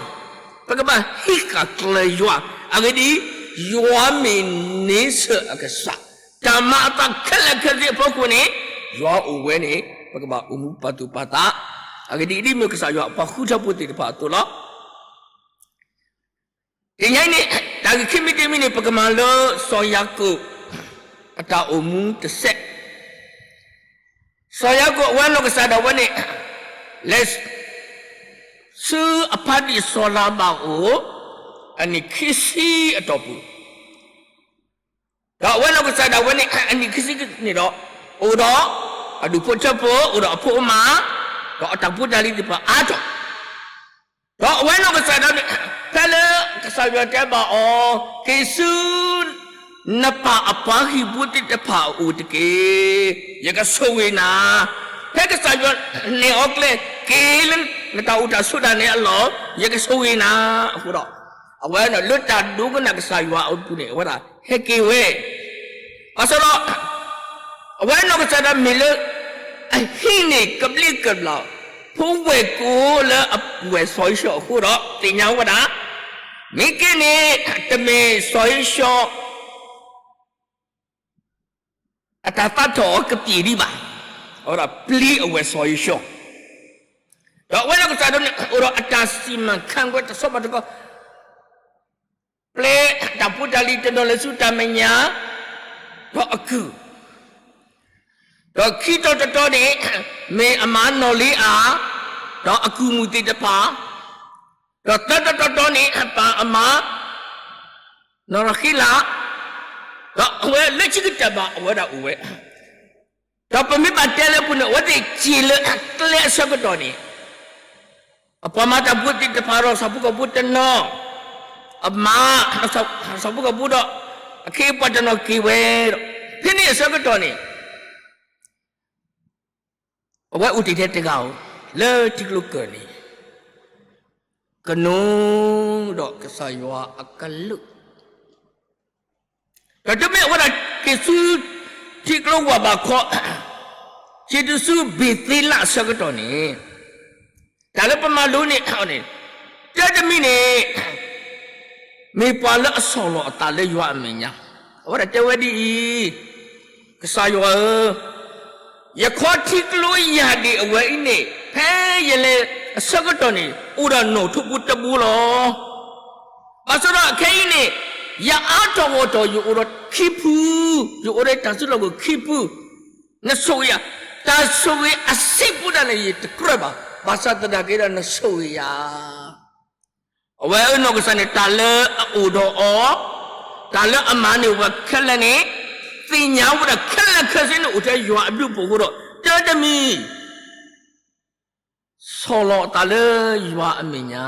ပကဘၣ်ဟံးဃာ်ကျၢၤယွၤ, အဂ့ၢ်ဒ်အံၤ, ယွၤမ့ၢ်န့ဆၢၣ်အကစၢ်, တၢ်မၤအသးခဲလၢာ်ခဲဆ့အဖီခိၣ်န့ၣ်, ယွၤအိၣ်ဝဲန့ၣ် ပကဘၣ်အိၣ်မူပာ်သူၣ်ပာ်သး, အဂ့ၢ်ဒ်အံၤ, ဒ်မ့ၢ်ကစၢ်ယွၤအပှၤဃုထၢဖိသ့ၣ်တဖၣ်အသိးလီၤ. တနံၤညါအံၤန့ၣ်, တၢ်ဂ့ၢ်ခံမံၤတမံၤန့ၣ် ပကမၤလၢစီၤယၤကိာ်အတၢ်အိၣ်မူတစဲး, စီၤယၤကိာ်အဝဲနီၢ်ကစၢ်ဒၣ်ဝဲန့ၣ်, လဲၤဆူအဖါတံၢ်စီၤလၤဘၣ်အအိၣ်, အနံၣ်ခံဆံအတီၢ်ပူၤ ဒီးအဝဲနီၢ်ကစၢ်ဒၣ်ဝဲန့ၣ် အနံၣ်ခံဆံန့ၣ်ဒီး, အိၣ်ဒီးအဒူၣ်ဖိထၢဖိ, အိၣ်ဒီးအဖိအမါ, ဒီးအတၢ်ဖိတၢ်လံၤသ့ၣ်တဖၣ်အါထီၣ်, ဒီးအဝဲနီၢ်ကစၢ်ဒၣ်န့ၣ်, ဖဲလၢကစၢ်ယွၤတဲဘၣ်အီၤ, က့ၤဆူ နပၢ်အပှၤဟံၣ်ဖိသ့ၣ်တဖၣ်အအိၣ်တက့ၢ်. ယကဆိၣ်ဂ့ၤနၤ, ဖဲကစၢ်ယွၤနဲၣ်အီၤကျဲ, က့ၤလၢနတၢ်အိၣ်တၢ်ဆိးတၢ်န့ၣ်အလီၢ်, ယကဆိၣ်ဂ့ၤနၤအဃိဒီး, အဝဲလၢတၢ်ဒိကနၣ်ကစၢ်ယွၤအပူၤန့ၣ် အဝဲဒၣ်ဟဲက့ၤဝဲ ဘၣ်ဆၣ်ဒီး, အဝဲနီၢ်ကစၢ်ဒၣ်မ့ၢ်လၢ အဟံးန့ၢ်ကဘျံးကဘျၣ် ဖိဝဲၢ်ကိာ်လၢအဝဲၢ်စီၤဧ့ၡီၤအဃိဒီး သ့ၣ်ညါဝဲဒၣ်, မ့ၢ်က့န့ၣ် တမ့ၢ်စီၤဧ့ၡီၤ အတၢ်သးထီၣ်အီၤကပံာ်ဒံးဘၣ်, အဝဲဒၣ်ပျံၤအဝဲၢ်စီၤဧ့ၡီၤ, ဒီးအဝဲနီၢ်ကစၢ်ဒၣ်န့ၣ် အိၣ်ဒီးအတၢ်စံးမၤခါဝဲတဆီဘၣ်တဆီ ပျဲတၢ်ဖိတၢ်လံၤတနီၤလၢဆူတၢ်မဲာ်ညါ, ဒီးအကုၢ်, ဒီးခံတီၤတတီၤန့ၣ်, မ့ၢ်အမါနီၢ်လ့အၤ, ဒီးအကုၢ်မုၣ်သ့ၣ်တဖၣ်, ဒီးသၢတီၤတတီၤန့ၣ် ပၢ်အမါ နီၢ်ရၤဃံလး, ဒီးအဝဲလၢခံကတၢၢ်ဘၣ်အဝဲဒၣ်အိၣ်ဝဲ ဒီးပမ့ၢ်ဘၣ်တဲလၢပူၤန့ၣ် အဝဲသ့ၣ်စံးလၢအကျဲအဆၢကတီၢ်န့ၣ်, အပှၤမၤတၢ်ဖိသ့ၣ်တဖၣ်ဒီး ဆၣ်ဖိကီၢ်ဖိတနီၤ, အမါ, ဆၣ်ဖိကီၢ်ဖိဒီး အခ့အပှၤတနီၤက့ၤဝဲဒီး, ဖဲန့ၣ်အဆၢကတီၢ်န့ၣ်, အဝဲအိၣ်တ့ၢ်ထဲတဂၤဧိၤ, လၢထံကျိကၢၢ်န့ၣ်, ကနိဒီးကစၢ်ယွၤအကလုၢ် ဒီးတုၤမ့ၢ်အဝဲဒၣ်က့ၤဆူ ထံကျိဝၢ်ဘးခီ, က့ၤတုၤဆူဘ့ၤသ့လးအဆၢကတီၢ်န့ၣ်, တၢ်လၢပမၤလိန့ၣ်, တၢ်တမံၤန့ၣ်, မ့ၢ်ပှၤလၢအဆီၣ်လီၤအသးလၢယွၤအမဲာ်ညါ, အဝဲဒၣ်တဲဝဲဒ်အံၤ, ကစၢ်ယွၤဧၢ, ယခီထံကျိယၢ်ဒံးအဝဲအံၤန့ၣ် ဖဲယလဲၤအဆၢကတီၢ်န့ၣ် အိၣ်ဒီးနီၣ်ထိးဖိတဘိလီၤ. ဘၣ်ဆၣ်ဒီးခဲအံၤန့ၣ်, ယအါထီၣ်ဂီၢ်ထီၣ် ယအိၣ်ဒီးခံဖု, ယအိၣ်ဒီးတၢ်စုလီၢ်ခိၣ်ခံဖု, နဆိၣ်ဂ့ၤယၤ, တၢ်ဆိၣ်ဂ့ၤအဆံးပူၤဒၣ်လဲာ်ယတကြၢးဘၣ်, ဘၣ်ဆၣ်သနာ်က့ဒီးနဆိၣ်ဂ့ၤယၤ. အဝဲအနီၢ်ကစၢ်န့ၣ် တၢ်လၢအအိၣ်ဒီးအီၤ, တၢ်လၢအမၤန့ၢ်ဝဲခဲလၢာ်န့ၣ်, သ့ၣ်ညါဝဲဒၣ်ခဲလၢာ်ခဲဆ့န့ၣ်အိၣ်ထဲယွၤအဘျုးအဖှိၣ်အဃိဒီး, တၢ်တမံၤ ဆီၣ်လီၤအသးလၢယွၤအမဲာ်ညါ,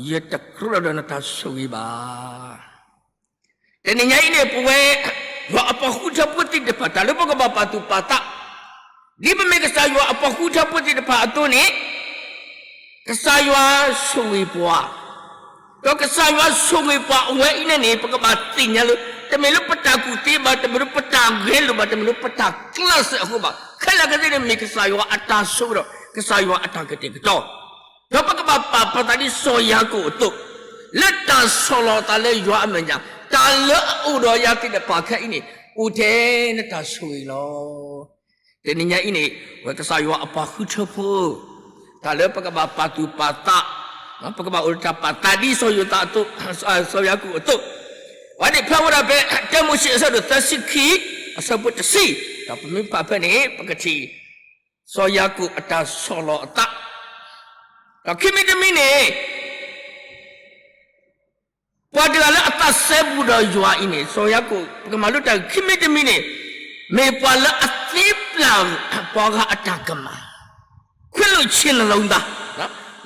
ယတကြၢးဒီးနတၢ်ဆိၣ်ဂ့ၤဘၣ်. တနံၤညါအံၤန့ၣ် ပဝဲ ယွၤအပှၤဃုထၢဖိသ့ၣ်တဖၣ် တၢ်လၢပကဘၣ်ပာ်သူၣ်ပာ်သး, ဒ်ပမ့ၢ်ကစၢ်ယွၤအပှၤဃုထၢဖိသ့ၣ်တဖၣ်အသိးန့ၣ် ကစၢ်ယွၤဆိၣ်ဂ့ၤပှၤ, ဒီးကစၢ်ယွၤဆိၣ်ဂ့ၤပှၤအဝဲအံၤန့ၣ်န့ၣ် ပကဘၣ်သ့ၣ်ညါလၢ တမ့ၢ်လၢပတၢ်ကူၣ်သ့ဘၣ်, တမ့ၢ်လၢပတၢ်ဂဲၤလိာ်ဘၣ်, တမ့ၢ်လၢပတၢ်ကျဲးစၢးအဃိဘၣ်, ခဲလၢာ်ခဲဆ့န့ၣ် မ့ၢ်ကစၢ်ယွၤအတၢ်ဆိၣ်ဂ့ၤဒီး ကစၢ်ယွၤအတၢ်ကတဲာ်ကတီၤ, ဒီးပကဘၣ်ပာ်ပသးဒ်စီၤယၤကိာ်အသိး, လၢတၢ်ဆီၣ်လီၤအသးလၢယွၤအမဲာ်ညါ, တၢ်လၢအအိၣ်ဒီးယၤသ့ၣ်တဖၣ်ခဲအံၤန့ၣ် အိၣ်ထဲနတၢ်ဆိၣ်ဂ့ၤလီၤ. တနံၤညါအံၤန့ၣ် ပဝဲကစၢ်ယွၤအပှၤဃုထၢဖိ တၢ်လၢပကဘၣ်ပာ်သူၣ်ပာ်သး, ပကဘၣ်အိၣ်ဒီးတၢ်ပာ်သးဒ်စီၤယိၤသးအသိး, စီၤယၤကိာ်အသိး, ဝဲန့ၣ်ဖဲဝဲဒၣ်ဖဲ တၢမိၤၡ့အဆၢဒိၣ်သၢဆံခံ အဆၢဖိတဆံ, ဒီးပမ့ၢ်ဖးဖဲန့ၣ် ပကထံၣ် စီၤယၤကိာ်အတၢ်ဆီၣ်လီၤအသး, ဒီးခံမံၤတမံၤန့ၣ် ပှၤတဂၤလၢအသးစဲဘူးဒီးယွၤအံၤန့ၣ် စီၤယၤကိာ် ပကမၤလိတၢ်ခံမံၤတမံၤန့ၣ် မ့ၢ်ပှၤလၢအသ့ပျၢ်ပှၤဂၤအတၢ်ကမၣ်, ခွင့်လွှတ်ခြင်းနှလုံးသား,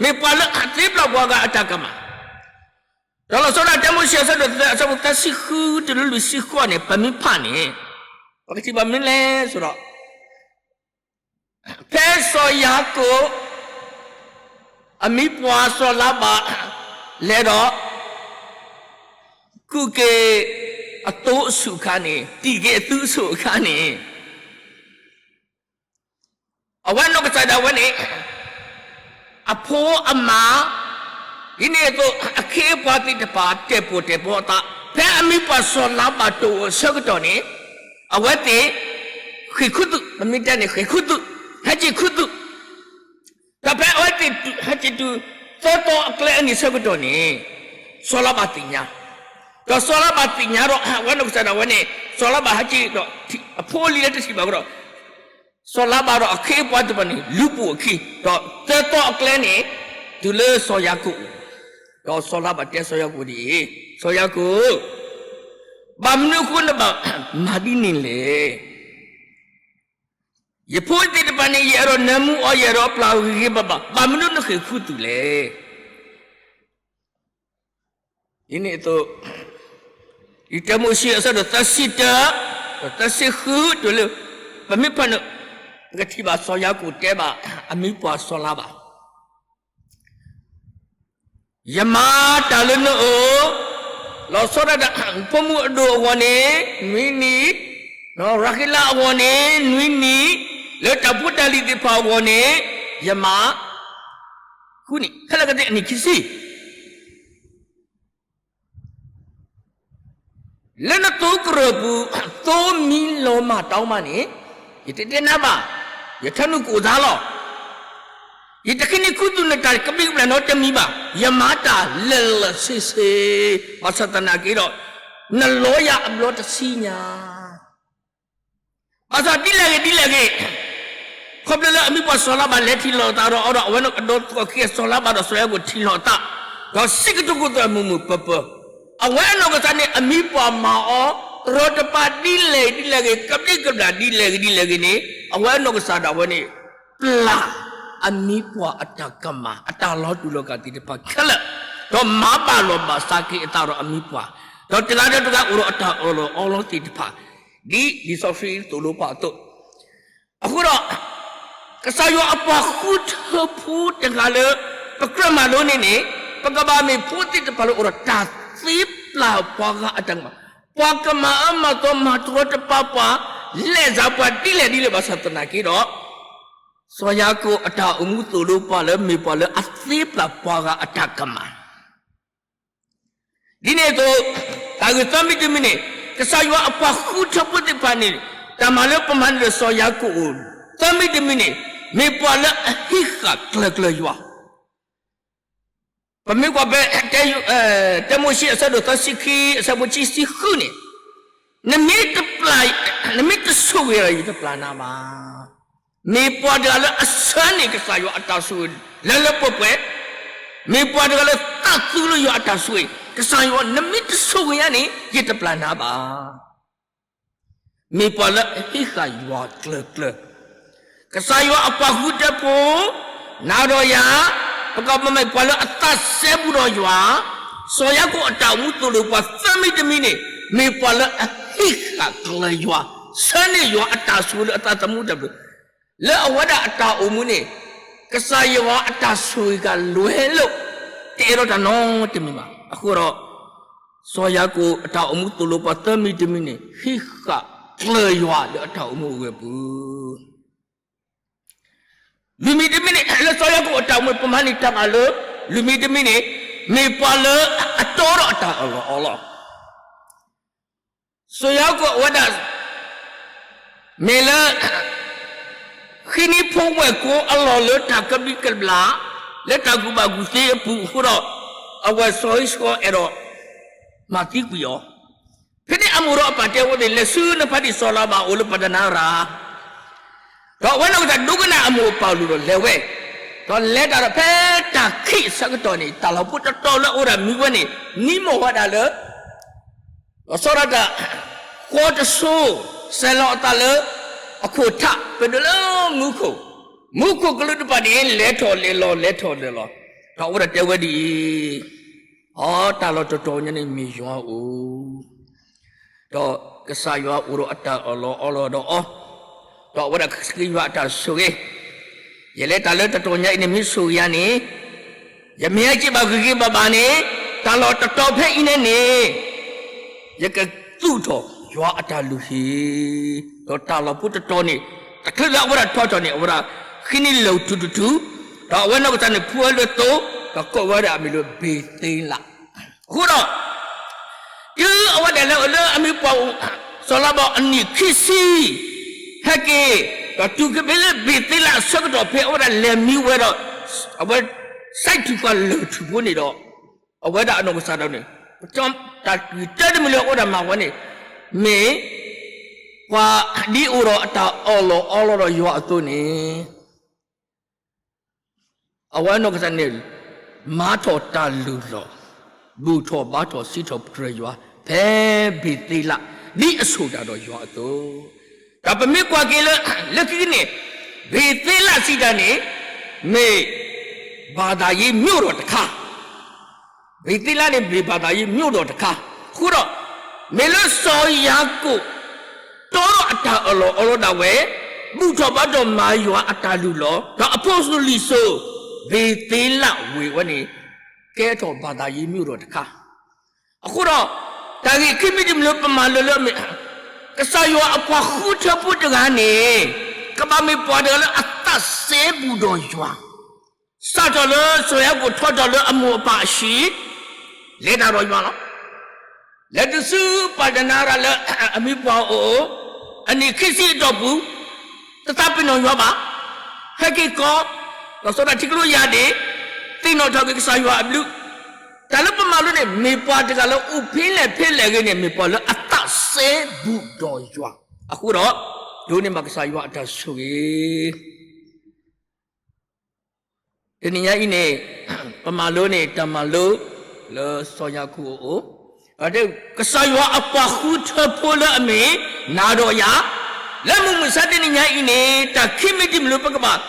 မ့ၢ်ပှၤလၢအသ့ပျၢ်ပှၤဂၤအတၢ်ကမၣ်, ဒီးလီၤဆီဒၣ်တၢ်တၢမိၤၡ့အဆၢဒိၣ်သၢ အဆၢဖိသၢဆံဃုတုၤလၢလွံၢ်ဆံဃုန့ၣ် ပမ့ၢ်ဖးန့ၣ် ပကထံၣ်ဘၣ်မနုၤလဲၣ်ဆိုတော့ ဖဲစီၤယၤကိာ် အမံၤပှၢ်စီၤလၤဘၣ် လဲၤဒီး ကူၣ်က့ၤအသိအဆူၣ်အခါန့ၣ်, တံၢ်က့ၤအသုအဆူၣ်အခါန့ၣ် အဝဲနီၢ်ကစၢ်ဒၣ်ဝဲန့ၣ် အဖိအမါ ဒ်န့ၣ်အသိး အခ့အပှၤသ့ၣ်တဖၣ် တဲာ်ပိာ်တဲာ်ပီအသး, ဖဲအမံၤပှၢ်စီၤလၤဘၣ်တအိၣ်အဆၢကတီၢ်န့ၣ် အဝဲသ့ၣ် ဃ့ၢ်ခူသူၣ်, ပမ့ၢ်တဲန့ၣ် ဃ့ၢ်ခူသူၣ်, ဟဲက့ၤခူသူၣ်, ဒီးဖဲအဝဲသ့ၣ်ဟဲက့ၤတုၤ သၢသီအကျဲအနံၤဆၢကတီၢ်န့ၣ် စီၤလၤဘၣ်သ့ၣ်ညါ, ဒီးစီၤလၤဘၣ်သ့ၣ်ညါဒီး အဝဲနီၢ်ကစၢ်ဒၣ်ဝဲန့ၣ် စီၤလၤဘၣ်ဟဲက့ၤဒီး အဖိအလံၤလၢတထံၣ်ဘၣ်အဃိဒီး စီၤလၤဘၣ်ဒီးအခ့အပှၤသ့ၣ်တဖၣ်န့ၣ် လူၤပိာ်အခံ, ဒီးသၢသီအကျဲန့ၣ် တုၤလၢစီၤယၤကိာ်အအိၣ်, ဒီးစီၤလၤဘၣ်တဲစီၤယၤကိာ်ဒ်အံၤ, စီၤယၤကိာ်, ဘၣ်မနုၤအဃိနဘၣ်မၤဒ်န့ၣ်လဲၣ်. ယဖိသ့ၣ်တဖၣ်န့ၣ် ယအဲၣ်ဒိးနၢမူအီၤ, ယအဲၣ်ဒိးပျၢ်အီၤ ဂ့ၤဂ့ၤဘၣ်ဘၣ်, ဘၣ်မနုၤနဃ့ၢ်ခူသူၣ်လဲၣ်. ဒ်န့ၣ်အသိး တၢမိၤၡ့အဆၢဒိၣ်သၢဆံတၢ, ဒီးသၢဆံဃုတုၤလၢ ပမ့ၢ်ဖးန့ၣ် ပကထံၣ်ဘၣ်စီၤယၤကိာ်တဲဘၣ် အမံၤပှၢ်စီၤလၤဘၣ်, ယမၤတၢ်လၢနအိၣ်, လီၤဆီဒၣ်တၢ် ဖိမုၣ်အဒိၣ်အဂီၢ်န့ၣ် နွံနံၣ်, ရၤဃ့လးအဂီၢ်န့ၣ် နွံနံၣ်, လၢတၢ်ဖိတၢ်လံၤသ့ၣ်တဖၣ်အဂီၢ်န့ၣ် ယမၤ ဃုနံၣ်, ခဲလၢာ်ကသ့ၣ်အနံၣ်ခံဆံ လၢနသိကရၢၢ်ပူၤ သိမံလီၤမၢ်တၢ်မၤန့ၣ် ယတတဲနၤဘၣ်, ယထၢနုာ်ကိၣ်သါလီၤ. ယတဃ့န့ၢ်ခူသူၣ်နတၢ်ကဘျံးကဘျၣ်နီတမံၤဘၣ်, ယမၤတၢ်လၢာ်လၢာ်ဆ့ဆ့, ဘၣ်ဆၣ်သနာ်က့ဒီး နလီယၤအဘျီတဆံညါ ဘၣ်ဆၣ်ဒ်လဲၣ်ဂ့ၤဒ်လဲၣ်ဂ့ၤ, ခီဖျိလၢအမံၤပှၢ်စီၤလၤဘၣ်လဲၤထံၣ်လိာ်သးဒီးအီၤဒီး အဝဲန့ၣ်အဒိသကိးခံဂၤစီၤလၤဘၣ်ဒီးစီၤယၤကိာ်ထံၣ်လိာ်သး, ဒီးစံးကတိၤကိးသးမုာ်မုာ်ပၢၤပၢၤ, အဝဲအနီၢ်ကစၢ်န့ၣ် အမံၤပှၢ်မၤအီၤ တရီတပါဒ်လဲၣ်ဒ်လဲၣ်ဂ့ၤ, ကဘျံးကဘျၣ်ဒ်လဲၣ်ဂ့ၤဒ်လဲၣ်ဂ့ၤန့ၣ် အဝဲအနီၢ်ကစၢ်ဒၣ်ဝဲန့ၣ် ပျၢ်အမံၤပှၢ်အတၢ်ကမၣ် အတၢ်လီၤတူာ်လီၤကာ်သ့ၣ်တဖၣ်ခဲလၢာ်, ဒီးမၤဘၣ်လီၤဘၣ်စးက့ၤအသးဒီးအမံၤပှၢ်, ဒီးတဂၤဒီးတဂၤအိၣ်ဒီးအတၢ်အၢၣ်လီၤအီလီၤသ့ၣ်တဖၣ်, ဒ်လံာ်စီဆှံသိၣ်လိပှၤအသိး, အဃိဒီး ကစၢ်ယွၤအပှၤဃုထၢဖိတဂၤလၢ ပကြၢးမၤလိန့ၣ်န့ၣ် ပကဘၣ်မ့ၢ်ဖိသ့ၣ်တဖၣ်လၢအိၣ်ဒီးတၢ်သ့ပျၢ်ပှၤဂၤအတၢ်ကမၣ်, ပှၤကမၤအၢမၤသီမၤတရီတပါပှၤ, လဲၤစးပှၤဒ်လဲၣ်ဒ်လဲၣ်ဘၣ်ဆၣ်သနာ်က့ဒီး စီၤယၤကိာ်အတၢ်အိၣ်မူသိၣ်လိပှၤလၢမ့ၢ်ပှၤလၢအသ့ပျၢ်ပှၤဂၤအတၢ်ကမၣ် ဒ်န့ၣ်အသိး, တၢ်ဂ့ၢ်သၢမံၤတမံၤန့ၣ်, ကစၢ်ယွၤအပှၤဃုထၢဖိသ့ၣ်တဖၣ်န့ၣ်, တၢ်မၤလၢပမၤန့ၣ်ဒီးစီၤယၤကိာ်အိၣ်, သၢမံၤတမံၤန့ၣ်, မ့ၢ်ပှၤလၢအဟံးဃာ်ကျၢၤကျၢၤယွၤ ပမ့ၢ်ကွၢ်ဖဲ တၢမိၤၡ့အဆၢဒိၣ်သၢဆံခံ အဆၢဖိခံဆံဃုန့ၣ်, နမ့ၢ်တပျၢ်, နမ့ၢ်တဆိၣ်ဂ့ၤဒီးယတပျၢ်နၤဘၣ်. မ့ၢ်ပှၤတဂၤလၢအဆၢန့ၢ်ကစၢ်ယွၤအတၢ်ဆိၣ်ဂ့ၤလၢလၢပှဲၤပှဲၤ, မ့ၢ်ပှၤတဂၤလၢသးသူလၢယွၤအတၢ်ဆိၣ်ဂ့ၤ, ကစၢ်ယွၤ နမ့ၢ်တဆိၣ်ဂ့ၤယၤန့ၣ် ယတပျၢ်နၤဘၣ်. မ့ၢ်ပှၤလၢအဟံးဃာ်ယွၤကျၢၤကျၢၤ, ကစၢ်ယွၤအပှၤဃုထၢဖိ နၤဒီးယၤ, ပကဘၣ်မ့ၢ်ပှၤလၢအသးစဲဘူးဒီးယွၤ, စီၤယၤကိာ်အတၢ်အိၣ်မူသိၣ်လိပှၤသၢမံၤတမံၤန့ၣ်, မ့ၢ်ပှၤလၢအဟ့ၣ်ဃာ်ကျၢၤယွၤ, ဆှၢန့ၢ်ယွၤအတၢ်ဆိၣ်ဂ့ၤလၢအသးသမူတဖျၢၣ်, လၢအဝဲဒၣ်အတၢ်အိၣ်မူန့ၣ်, ကစၢ်ယွၤအတၢ်ဆိၣ်ဂ့ၤကလွဲလိာ်, တအဲၣ်ဒိးတၢ်နီတမံၤဘၣ်. အဃိဒီး, စီၤယၤကိာ်အတၢ်အိၣ်မူသိၣ်လိပှၤသၢမံၤတမံၤန့ၣ် ဟ့ၣ်ဃာ်ကျၢၤယွၤလၢအတၢ်အိၣ်မူအဂ့ၢ်အပူၤ လွံၢ်မံၤတမံၤန့ၣ် လၢစီၤယၤကိာ်အတၢ်အိၣ်မူ ပမၤန့ၢ်တၢ်မၤလိ, လွံၢ်မံၤတမံၤန့ၣ်, မ့ၢ်ပှၤလၢအတီဒီးအတၢ်အၢၣ်လီၤအီလီၤ. စီၤယၤကိာ်အဝဲဒၣ် မ့ၢ်လၢ ဃ့န့ၢ်ဖိဝဲၢ်ကိအလီၢ်လၢတၢ်ကဘျံးကဘျၣ်, လၢတၢ်ကူၣ်ဘၣ်ကူၣ်သ့အပူၤအဃိဒီး, အဝဲစီၤဧံၡကီအဲၣ်ဒိး မၤသံကွံာ်အီၤ, ဖဲန့ၣ်အမိၢ်ဒီးအပၢ်တဲဝဲသ့ၣ် လဲၤဆူနဖးဒံၣ်စီၤလၤဘၣ်အအိၣ်လၢပၤဒနၤရၤ ဒီးအဝဲနီၢ်ကစၢ်ဒိကနၣ်အမိၢ်အပၢ်အလိၤဒီးလဲၤဝဲ, ဒီးလဲၤတၢ်ဒီးဖဲတၢ်ခံးအဆၢကတီၢ်န့ၣ် တၢ်လီၢ်ဖိတတီၤလၢအအိၣ်ဒၣ်မံဝဲန့ၣ် နံၤမိၢ်ဝဲဒၣ်လၢ လီၤဆီဒၣ်တၢ် ဃီတစိၤ, စဲၤလီၤအသးလၢ အခိၣ်ထး ပဒိၣ်လၢမူခိၣ်, မူခိၣ်ကလူးတဖၣ်န့ၣ် လဲၤထီၣ်လဲၤလီၤ လဲၤထီၣ်လဲၤလီၤ, ဒီးအဝဲဒၣ်တဲဝဲဒ်အံၤ, အီ တၢ်လီၢ်တတီၤညါန့ၣ်မ့ၢ်ယွၤအအိၣ် ဒီးကစၢ်ယွၤအိၣ်ဒီးအတၢ်အၢၣ်လီၤအီလီၤဒီးအီၤ, ဒီးအဝဲဒၣ်ကစၢ်ယွၤအတၢ်ဆိၣ်ဂ့ၤ, ယလဲၤတၢ်လၢတတီၤညါအံၤန့ၣ် မ့ၢ်ဆိၣ်ဂ့ၤယၤန့ၣ်, ယမ့ၢ်ဟဲက့ၤဘၣ်ဂ့ၤဂ့ၤဘၣ်ဘၣ်န့ၣ်, တၢ်လီၢ်တတီၤဖဲအံၤန့ၣ်န့ၣ်, ယကသူၣ်ထီၣ်ယွၤအတၢ်လုၢ်ဟံၣ်, ဒီးတၢ်လီၢ်ဖိတတီၤန့ၣ်, တချုးလၢအဝဲဒၣ်ထီထီၣ်န့ၣ် အဝဲဒၣ်ဃ့န့ၢ်လၢၢ်ထူၣ်တထူၣ်, ဒီးအဝဲနီၢ်ကစၢ်န့ၣ်ဖှူဝဲလၢသိ, ဒီးကိးဝဲဒၣ်အမံၤလၢဘ့ၤသ့လး အဃိဒီး, တုၤအဝဲဒၣ်လဲၤအိၣ်လၢအမံၤပှၢ်အိၣ်, စီၤလၤဘၣ်အနံၣ်ခံဆံ, ဟဲက့ၤ, ဒီးတုၤက့ၤဖဲလၢဘ့ၤသ့လးအဆၢကတီၢ် ဖဲအဝဲဒၣ်လဲၤမံဝဲဒီး, အဝဲ, စဲးထူၣ်ဃာ်လၢၢ်ထူၣ်ဖိန့ၣ်ဒီး, အဝဲဒၣ်အနီၢ်ကစၢ်ဒၣ်န့ၣ်, တၢ်ဂ့ၢ်တၢတမံၤလၢအအိၣ်ဒၣ်မၤဝဲန့ၣ်, မ့ၢ်, ပှၤဒ်အိၣ်ဒီးအတၢ်အၢၣ်လီၤအီလီၤဒီးယွၤအသိးန့ၣ် အဝဲနီၢ်ကစၢ်န့ၣ်, မၤထီၣ်တၢ်လုၢ်လီၢ်, ဘူၣ်ထီၣ်ဘါထီၣ်စံးထီၣ်ပတြၢၤယွၤ, ဖဲဘ့ၤသ့လး, ဒ်အဆိၣ်တၢ်ဒီးယွၤအသိး, ဒီးပမ့ၢ်ကွၢ်က့ၤလၢ, လၢခံကန့ၣ်, ဘ့ၤသ့လးစံးတၢ်န့ၣ်, မ့ၢ်, ဘၣ်သးယ့ၤမ့ၢ်အိၣ်ဒီးတခါ ဘ့ၤသ့လးန့ၣ်မ့ၢ်ဘၣ်သးယ့ၤမ့ၢ်အိၣ်ဒီးတခါ, အဃိဒီး, မ့ၢ်လၢစီၤယၤကိာ်, တီဒီးအတၢ်အၢၣ်လီၤအီလီၤဒၣ်ဝဲ, ဘူၣ်ထီၣ်ဘါထီၣ်မၤယွၤအတၢ်လုၢ်လီၢ်, ဒီးအဖိစူၤလံၤစိၤ, ဘ့ၤသ့လးဝ့ၢ်ဝဲန့ၣ်, ကဲထီၣ်ဘၣ်သးယ့ၤမ့ၢ်အိၣ်ဒီးတခါ, အဃိဒီး, တၢ်ဂ့ၢ်ခံမံၤတမံၤလၢပမၤလိလၢအမ့ၢ်, ကစၢ်ယွၤအပှၤဃုထၢဖိတဂၤန့ၣ်, ကဘၣ်မ့ၢ်ပှၤတဂၤလၢအသးစဲဘူးဒီးယွၤ စးထီၣ်လၢစီၤယၤကိာ်ထီထီၣ်လၢအမိၢ်အပၢ်အဟံၣ်, လဲၤတၢ်ဒီးယွၤလီၤ. လဲၤတုၤဆူပၤဒနၤရၤလၢအမံၤပှၢ်အိၣ်, အနံၣ်ခံဆံအတီၢ်ပူၤ, တသးပ့ၤနီၣ်ယွၤဘၣ်, ဟဲက့ၤကီ, ဒီးစီၤဒၤထံကျိယၤဒ့ၣ်, သ့ၣ်နီၣ်ထီၣ်က့ၤကစၢ်ယွၤအဘျုး, တၢ်လၢပမၤလိန့ၣ် မ့ၢ်ပှၤတဂၤလၢအိၣ်ဖဲလဲၣ်ဖဲလဲၣ်ဂ့ၤန့ၣ် မ့ၢ်ပှၤလၢအသးစဲဘူးဒီးယွၤ, အဃိဒီး, ဒိးန့ၢ်ဘၣ်ကစၢ်ယွၤအတၢ်ဆိၣ်ဂ့ၤ တနံၤညါအံၤန့ၣ်, ပမၤလိန့ၣ် တၢ်မၤလိ, လၢစီၤယၤကိာ်အအိၣ်, ကစၢ်ယွၤအပှၤဃုထၢဖိလၢအမ့ၢ်နၤဒီးယၤ, လၢမုၢ်မဆါတနံၤညါအံၤန့ၣ် တၢ်ခံမံၤတမံၤလၢပကဘၣ်,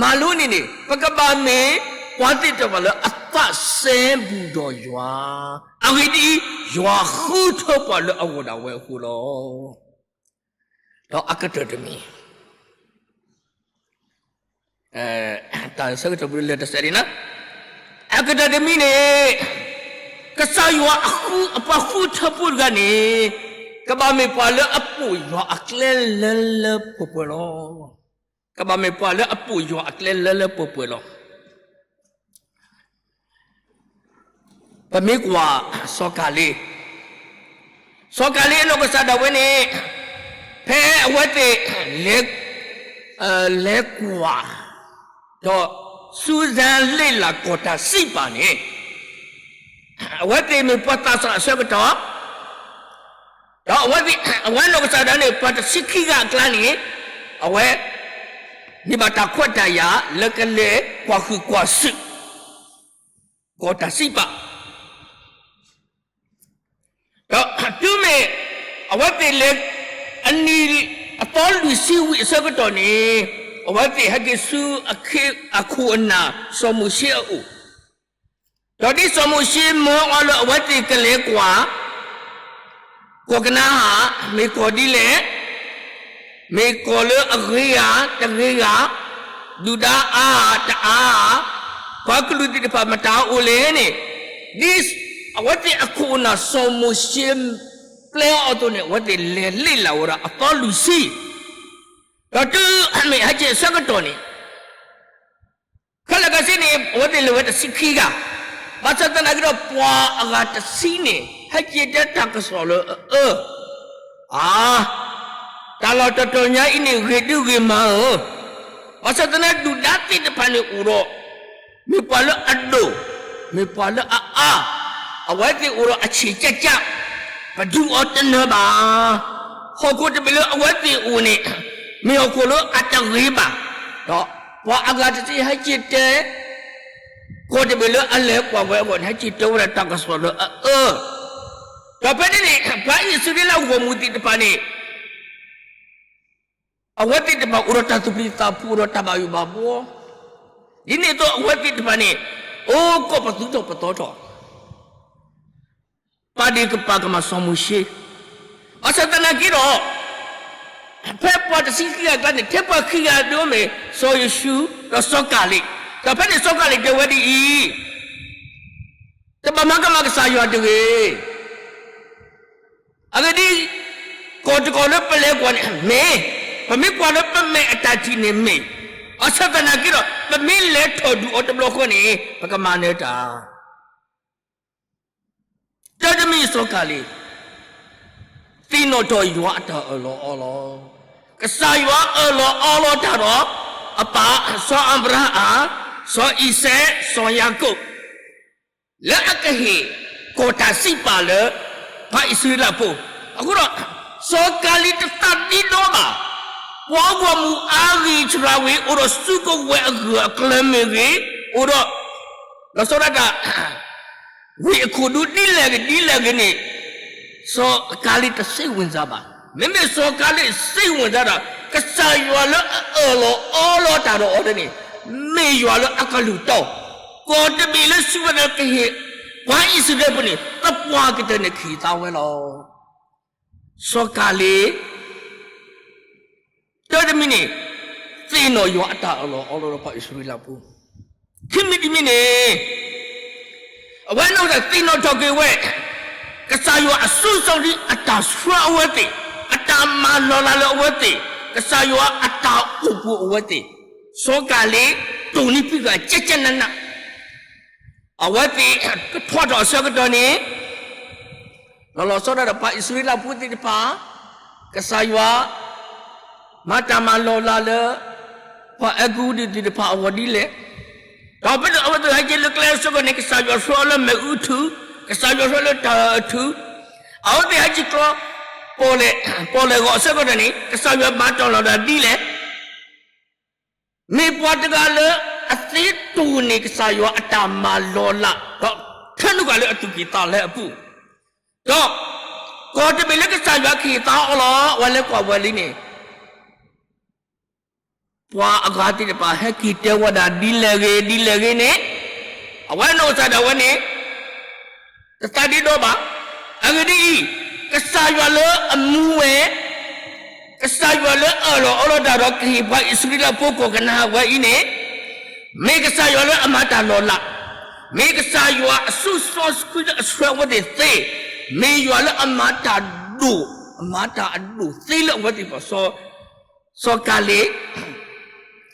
မၤလိန့ၣ်န့ၣ် ပကဘၣ်မ့ၢ်ပှၤသ့ၣ်တဖၣ်လၢအသးစဲဘူးဒီးယွၤ, အဂ့ၢ်ဒ်အံၤ, ယွၤဃုထၢပှၤလၢအဂီၢ်ဒၣ်ဝဲအဃိလီၤ. ဒီးအကတၢၢ်တမံၤ တၢ်ဆၢကတီၢ်ပူၤလၢတစဲးဒံးနၤ, အကတၢၢ်တမံၤန့ၣ်, ကစၢ်ယွၤအဃုအပှၤဃုထၢဖိတဂၤန့ၣ်, ကဘၣ်မ့ၢ်ပှၤလၢအပိာ်ယွၤအကျဲလၢလၢပှဲၤပှဲၤလီၤ. ကဘၣ်မ့ၢ်ပှၤလၢအပိာ်ယွၤအကျဲလၢလၢပှဲၤပှဲၤလီၤ. ပမ့ၢ်ကွၢ်စီၤကၤလ့း, စီၤကၤလ့းအနီၢ်ကစၢ်ဒၣ်ဝဲန့ၣ်, ဖဲအဝဲသ့ၣ်လဲၤ, လဲၤကွၢ်, ဒီးစူစၢ်လ့လးကီၢ်တၢ်စံးပာ်န့ၣ်, အဝဲသ့ၣ်မ့ၢ်ပှၤသးစၢ်အဆၢကတီၢ် ဒီးအဝဲသ့ၣ်, အဝဲနီၢ်ကစၢ်ဒၣ်န့ၣ် ပှၤတဆံခံဂၤအကျါန့ၣ်, အဝဲ, န့ၢ်ဘၣ်တၢ်ခွဲးတၢ်ယာ်လၢကလဲၤကွၢ်ဃုာ်ကွၢ်စူၣ်, ကီၢ်တၢ်စံးပာ်, ဒီးတုၤမ့ၢ်, အဝဲသ့ၣ်လဲၤ, အနံၣ်အသီလွံၢ်ဆံဝံၤအဆၢကတီၢ်န့ၣ်, အဝဲသ့ၣ်ဟဲက့ၤဆူအခိၣ်အနၢ် စီၤမိၤၡ့အအိၣ်, ဒီးဒ်စီၤမိၤၡ့မၢအီၤလၢအဝဲသ့ၣ်ကလဲၤကွၢ် ကီၢ်ကနၤဧၣ်, မ့ၢ်ကီၢ်ဒ်လဲၣ်, မ့ၢ်ကီၢ်လၢအဂ့ၤဧါ, တဂ့ၤဧါ, ဒုၣ်ဒါအါ, တအါ, ပှၤကလုာ်သ့ၣ်တဖၣ်မတၤအိၣ်လဲၣ်န့ၣ်, ဒ်အဝဲသ့ၣ်အခိၣ်အနၢ်စီၤမိၤၡ့ ပျဲအီၤအသိးန့ၣ် အဝဲသ့ၣ်လဲၤလ့ၣ်လၢ်ဝဲဒၣ်အသီလွံၢ်ဆံ, ဒီးတုၤမ့ၢ်ဟဲက့ၤအဆၢကတီၢ်န့ၣ် ခဲလၢာ်ခဲဆ့န့ၣ် အဝဲသ့ၣ်လဲၤဝဲတဆံခံဂၤ, ဘၣ်ဆၣ်သနာ်က့ဒီး ပှၤအဂၤတဆံန့ၣ် ဟဲက့ၤတဲတၢ်ကစီၣ်လၢအအၢ, အါ, တၢ်လီၢ်တတီၤညါအံၤန့ၣ် ဂ့ၤဒုဂ့ၤမးဧၢ, ဘၣ်ဆၣ်သနာ်က့ဒုၣ်ဒါသ့ၣ်တဖၣ်န့ၣ်အိၣ်ဒီး မ့ၢ်ပှၤလၢအဒိၣ်, မ့ၢ်ပှၤလၢအအါ, အဝဲသ့ၣ်အိၣ်ဒီးအဆံၣ်ကၠၢ်ကၠၢ်, ပဒုးအီၤတနၢၤဘၣ်. ဟီၣ်ခိၣ်တဘ့ၣ်လၢအဝဲသ့ၣ်အိၣ်န့ၣ် မ့ၢ်ဟီၣ်ခိၣ်လၢအတဂ့ၤဘၣ်, ဒီးပှၤအဂၤတဆံဟဲက့ၤတဲ ကီၢ်တဘ့ၣ်လၢအလဲၤကွၢ်ဝဲအဂီၢ်န့ၣ် ဟဲက့ၤတဲဝဲဒၣ်တၢ်ကစီၣ်လၢအအၢ, ဒီးဖဲန့ၣ်န့ၣ် ပှၤအံၣ်စရ့လးဂီၢ်မုၢ်သ့ၣ်တဖၣ်န့ၣ် အဝဲသ့ၣ်တဖၣ်အိၣ်ဒီးတၢ်သူၣ်ပျံၤသးဖုး အိၣ်ဒီးတၢ်ဘၣ်ယိၣ်ဘၣ်ဘှီ, ဒ်န့ၣ်အသိးအဝဲသ့ၣ်တဖၣ်န့ၣ် အိၣ်ကိးပသူထီၣ်ပသီထီၣ် ပာ်ဒ့ၣ်ကပာ်ကမၣ်စီၤမိၤၡ့, ဘၣ်ဆၣ်သနာ်က့ဒီး ဖဲပှၤတဆံခံဂၤအကျါန့ၣ် ထဲပှၤခံဂၤဒုးအိၣ်မ့ၢ် စီၤယိၤၡူး ဒီးစီၤကၤလ့း, ဒီးဖဲန့ၣ်စီၤကၤလ့းတဲဝဲဒ်အံၤ, တဘၣ်မၤကမၣ်ကစၢ်ယွၤတဂ့ၤ. အဂ့ၢ်ဒ်အံၤ, ကီၢ်တကီၢ်လၢပလဲၤကွၢ်န့ၣ်မ့ၢ်, ပမ့ၢ်ကွၢ်လၢပမဲာ်အတၢ်ထံၣ်န့ၣ်မ့ၢ်, ဘၣ်ဆၣ်သနာ်က့ဒီး ပမ့ၢ်လဲၤထီၣ်ဒုးအီၤတဘျီဃီန့ၣ် ပကမၤနၢၤတၢ် တၢ်တမံၤစီၤကၤလ့း သ့ၣ်နီၣ်ထီၣ်ယွၤအတၢ်အၢၣ်လီၤအီလီၤ, ကစၢ်ယွၤအၢၣ်လီၤအီလီၤတၢ်ဒီး အပၢ်စီၤအၤဘြၤဟၣ်, စီၤအံၤစဲး, စီၤယၤကိာ် လၢအကဟ့ၣ်ကီၢ်တၢ်စံးပာ်လၢ ပှၤအံၣ်စရ့လးဖိ, အဃိဒီး စီၤကၤလ့းတသးဒ့ဒီဘၣ်, ပှၤဂီၢ်မုၢ်အါဂံၢ်စှၤဝံၤ အိၣ်ဒီးစုကဝဲၤအဂၢၢ်အကျၢၤမ့ၢ်ဂ့ၤ, အိၣ်ဒီး လီၤဆီဒၣ်တၢ် ဝ့ၢ်အခိၣ်ဒူဒ်လဲၣ်ဂ့ၤဒ်လဲၣ်ဂ့ၤန့ၣ် စီၤကၤလ့းတစိတ်ဝင်စားဘၣ်. မ့မ့ၢ်စီၤကၤလ့းစိတ်ဝင်စားဒီး ကစၢ်ယွၤလၢအအၢၣ်လီၤအီလီၤတၢ်ဒီးအီၤန့ၣ် မ့ၢ်ယွၤလၢအကလုၢ်တီ, ကီၢ်တဘ့ၣ်လၢစံးဝဲဒၣ်ကဟ့ၣ် ပှၤအံၣ်စရ့လးဖိန့ၣ် သပှၢ်ကတၢၢ်န့ၣ်ကဟ့ၣ်သါဝဲလီၤ. စီၤကၤလ့း တၢ်တမံၤန့ၣ် သ့ၣ်နီၣ်ယွၤအတၢ်အၢၣ်လီၤအီလီၤဒီးပှၤအံၣ်စရ့လးဖိ, ခံမံၤတမံၤန့ၣ် အဝဲနီၢ်ကစၢ်သ့ၣ်နီၣ်ထီၣ်က့ၤဝဲ ကစၢ်ယွၤအစီဆှံအတၢ်ဆှၢအဝဲသ့ၣ်, အတၢ်မၤလီၤလးလၢအဝဲသ့ၣ်, ကစၢ်ယွၤအတၢ်အိၣ်ဖှိၣ်အဝဲသ့ၣ်, စီၤကၤလ့း တိၢ်နီၣ်ဖံးဃာ်ကဲကဲနးနး အဝဲသ့ၣ်ကထီၣ်ထီၣ်အဆၢကတီၢ်န့ၣ် လီၤလီၤဆီဒၣ်ဒီးပှၤအံၣ်စရ့လးဖိသ့ၣ်တဖၣ်, ကစၢ်ယွၤ မၤတၢ်မၤလီၤလးလၢ ပှၤအဲၤကူပတူးသ့ၣ်တဖၣ်အဂီၢ်ဒ်လဲၣ်. ဒီးဖဲန့ၣ်အဝဲသ့ၣ်ဟဲက့ၤလၢကျဲအဆၢကတီၢ်န့ၣ် ကစၢ်ယွၤဆှၢအီၤလၢမ့ၣ်အူထု, ကစၢ်ယွၤဆှၢလၢတၢ်ထု, အဝဲသ့ၣ်ဟဲက့ၤကျီ ပီၣ်လဲၣ်ဂီၤအဆၢကတီၢ်န့ၣ် ကစၢ်ယွၤမၤတၢ်လီၤလးဒ်လဲၣ်. မ့ၢ်ပှၤတဂၤလၢအသ့တိၢ်န့ၢ်ကစၢ်ယွၤအတၢ်မၤလီၤလး, ဒီးထၢနုာ်ဃာ်လၢအသူၣ်ကံၢ်သးလဲအပူၤ, ဒီး ကီၢ်တဘ့ၣ်လၢကစၢ်ယွၤကဟ့ၣ်သါအီၤလီၤ. အဝဲလဲၤကွၢ်ဝဲလံန့ၣ် ပှၤအဂၤသ့ၣ်တဖၣ်ဟဲက့ၤတဲဝဲဒၣ်ဒ်လဲၣ်ဂ့ၤဒ်လဲၣ်ဂ့ၤန့ၣ်, အဝဲနီၢ်ကစၢ်ဒၣ်ဝဲန့ၣ် တသးဒ့ဒီဘၣ်. အဂ့ၢ်ဒ်အံၤ, ကစၢ်ယွၤလၢအမူဝဲ, ကစၢ်ယွၤလၢအအၢၣ်လီၤအီလီၤတၢ်ဒီးကဟ့ၣ်ပှၤအံၣ်စရ့လးဖိကီၢ်ကနၤဧၣ်ဝဲအံၤန့ၣ်, မ့ၢ်ကစၢ်ယွၤလၢအမၤတၢ်လီၤလး, မ့ၢ်ကစၢ်ယွၤအစီဆှံလၢအဆှၢအဝဲသ့ၣ်သ့, မ့ၢ်ယွၤလၢအမၤတၢ်ဒိၣ်, အမၤတၢ်အဒိၣ်သ့လၢအဝဲသ့ၣ်တဖၣ် စီၤကၤလ့း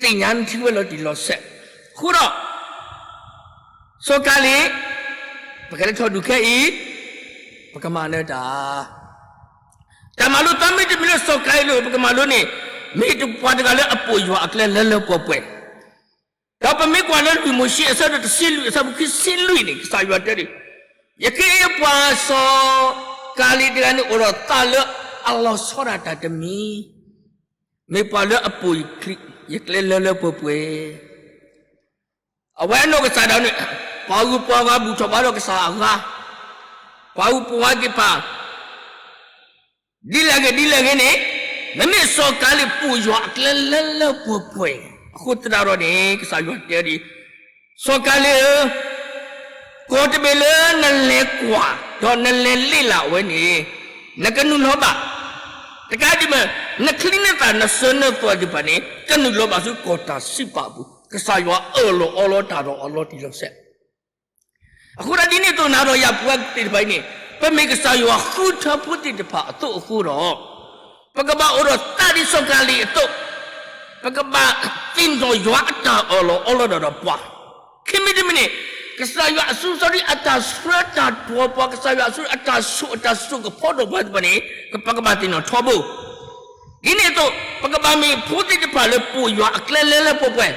သ့ၣ်ညါနထံၣ်ဝဲလီၤတံၢ်လီၤဆဲး, အဃိဒီး စီၤကၤလ့း ပကလဲၤထီၣ်ဒုးခဲအံၤ ပကမၤနၢၤတၢ်, တၢ်မၤလိသးမ့တမ့ၢ်လၢစီၤကၤလ့းလၢပကမၤလိန့ၣ် မ့ၢ်ပှၤတဂၤလၢအပိာ်ယွၤအကျဲလၢလၢပှဲၤပှဲၤ, ဒီးပမ့ၢ်ကွၢ်လၢလွံၢ်မိၤၡ့အဆၢဒိၣ်တဆံလွံၢ်အဆၢဖိခံဆံလွံၢ်န့ၣ် ကစၢ်ယွၤတဲဒၣ်, ယကဟ့ၣ်ပှၤစီၤကၤလ့းတဂၤန့ၣ် အိၣ်ဒီးသးလၢအလီၤဆီဒၣ်တၢ်တမံၤ, မ့ၢ်ပှၤလၢအပိာ်ယကျဲလၢလၢပှဲၤပှဲၤ, အဝဲနီၢ်ကစၢ်ဒၣ်န့ၣ် ပှၤဂုၤပှၤဂၤဘူၣ်ထီၣ်ဘါထီၣ်ကစၢ်အဂၤ, ပှၤဂုၤပှၤဂၤသ့ၣ်တဖၣ် ဒ်လဲၣ်ဂ့ၤဒ်လဲၣ်ဂ့ၤန့ၣ် မ့မ့ၢ်စီၤကၤလံးပိာ်ယွၤအကျဲလၢလၢပှဲၤပှဲၤ, အဃိသတးဒီးန့ၣ် ကစၢ်ယွၤတဲဒ်အံၤ, စီၤကၤလံးဧၢ, ကီၢ်တဘ့ၣ်လၢနလဲၤကွၢ် ဒီးနလဲၤလ့ၣ်လၢ်ဝဲန့ၣ် နကနုာ်လီၤဘၣ်, တကးဒံးဘၣ် နချံနသၣ်နစၢၤနသွဲၣ်သ့ၣ်တဖၣ်န့ၣ် ကနုာ်လီၤဘၣ်ဆူကီၢ်တၢ်စံးပာ်အပူၤ, ကစၢ်ယွၤအၢၣ်လီၤအီလီၤတၢ်ဒီးအလီၤတံၢ်လီၤဆဲး အဃိဒီးဒ်န့ၣ်အသိး နၤဒီးယၤပဝဲသ့ၣ်တဖၣ်အံၤန့ၣ် ပမ့ၢ်ကစၢ်ယွၤဃုထၢဖိသ့ၣ်တဖၣ်အသိးအဃိဒီး ပကဘၣ်အိၣ်ဒီးသးဒ်စီၤကၤလံးအသိး, ပကဘၣ်သ့ၣ်နီၣ်ယွၤအတၢ်အၢၣ်လီၤအီလီၤဒီးပှၤ, ခံမံၤတမံၤန့ၣ် ကစၢ်ယွၤအစုစီဒ်အတၢ်ဆှၢတၢ်တွၤပှၤ ကစၢ်ယွၤအစုအတၢ်ဆိၣ်အတၢ်စိာ်ကဖီဒီးပှၤသ့ၣ်တဖၣ်န့ၣ် ပကဘၣ်သ့ၣ်နီၣ်ထီဘိ ဒ်န့ၣ်အသိး ပကဘၣ်မ့ၢ်ဖိသ့ၣ်တဖၣ်လၢပိာ်ယွၤအကျဲလၢလၢပှဲၤပှဲၤ,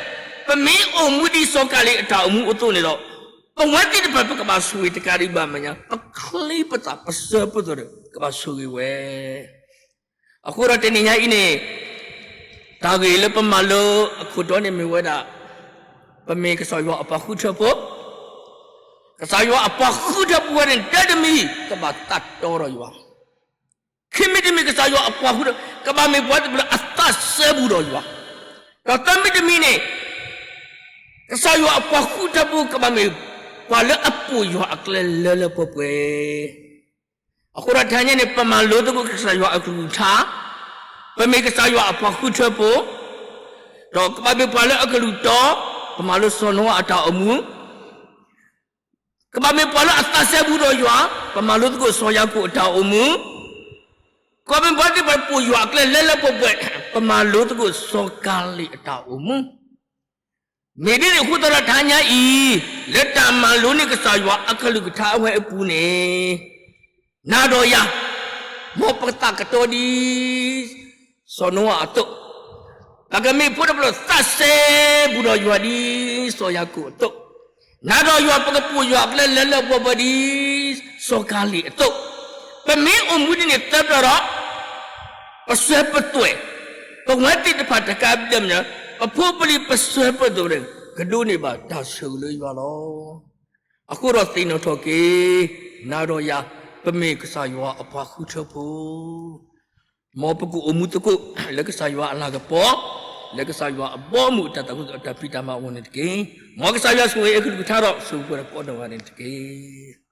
ပမ့ၢ်အိၣ်မူဒ်စီၤကၤလံးအတၢ်အိၣ်မူအသိးန့ၣ်ဒီး ပဝဲသ့ၣ်တဖၣ်ပကဘၣ်ဆိၣ်ဂ့ၤတကးဒံးဘၣ်မဲာ်ညါ ပချံပသၣ်ပစၢၤပသွဲၣ်ဒီး ကဘၣ်ဆိၣ်ဂ့ၤဝဲ အဃိဒီးတနံၤညါအံၤန့ၣ် တၢ်ဂ့ၢ်လၢပမၤလိအခိၣ်တီန့ၣ်မ့ၢ်ဝဲဒၣ် ပမ့ၢ်ကစၢ်ယွၤအပှၤဃုထၢဖိ, ကစၢ်ယွၤအပှၤဃုထၢဖိဝဲန့ၣ် တၢ်တမံၤ ကဘၣ်သးတီဒီးယွၤ, ခံမံၤတမံၤ ကစၢ်ယွၤအပှၤဃုထၢ ကဘၣ်မ့ၢ်ပှၤသ့ၣ်တဖၣ်လၢအသးစဲဘူးဒီးယွၤ, ဒီးသၢမံၤတမံၤန့ၣ် ကစၢ်ယွၤအပှၤဃုထၢဖိ ကဘၣ်မ့ၢ်ပှၤလၢအပိာ်ယွၤအကျဲလၢလၢပှဲၤပှဲၤ အဃိဒီးတနံၤညါန့ၣ် ပမၤလိသကိးကစၢ်ယွၤအကလုၢ်ကထါ, ပမ့ၢ်ကစၢ်ယွၤအပှၤဃုထၢဖိ, ဒီးကဘၣ်မ့ၢ်ပှၤလၢအကလုၢ်တီ, ပမၤလိစီၤနိအၤအတၢ်အိၣ်မူ, ကဘၣ်မ့ၢ်ပှၤလၢအသးစဲဘူးဒီးယွၤ, ပမၤလိသကိးစီၤယၤကိာ်အတၢ်အိၣ်မူ, ကဘၣ်မ့ၢ်ပှၤသ့ၣ်တဖၣ်ပိာ်ယွၤအကျဲလၢလၢပှဲၤပှဲၤ, ပမၤလိသကိးစီၤကၤလံးအတၢ်အိၣ်မူ မ့ၢ်ဒ်န့ၣ်အဃိသတးဒီးတနံၤညါအံၤ, လၢတၢ်မၤလိန့ၢ်ကစၢ်ယွၤအကလုၢ်ကထါအဝဲအပူၤန့ၣ်, နၤဒီးယၤ, မ်ပသးကတီၤဒ် စီၤနိအၤအသိး, ပကမ့ၢ်ဖိတဖၣ်လၢသးစဲဘူးဒီးယွၤဒ်စီၤယၤကိာ်အသိး, နၤဒီးယွၤပကပိာ်ယွၤအကျဲလၢလၢပှဲၤပှဲၤဒ် စီၤကၤလံးအသိး, ပမ့ၢ်အိၣ်မူဒ်န့ၣ်သၢပျီဒီး ပစၢၤပသွဲၣ်, ပဝဲသ့ၣ်တဖၣ်တကးဒံးဘၣ်, ပဖိပလံၤပစၢၤပသွဲၣ်ဒီး ကဒိးန့ၢ်ဘၣ်တၢ်ဆိၣ်ဂ့ၤလၢယွၤလီၤ. အဃိဒီးသ့ၣ်နီၣ်ထီၣ်က့ၤ, နၤဒီးယၤ, ပမ့ၢ်ကစၢ်ယွၤအပှၤဃုထၢဖိ, မ်ပကအိၣ်မူသကိး လၢကစၢ်ယွၤအလၤကပီၤ, လၢကစၢ်ယွၤအဘီအမုၢ်အတၢ်သးခုအတၢ်ဖံးတၢ်မၤအဂီၢ်န့ၣ်တက့ၢ်. မ်ကစၢ်ယွၤဆိၣ်ဂ့ၤအကလုၢ်ကထါဒီး ဆိၣ်ဂ့ၤပှၤကိးဂၤဒဲးန့ၣ်တက့ၢ်.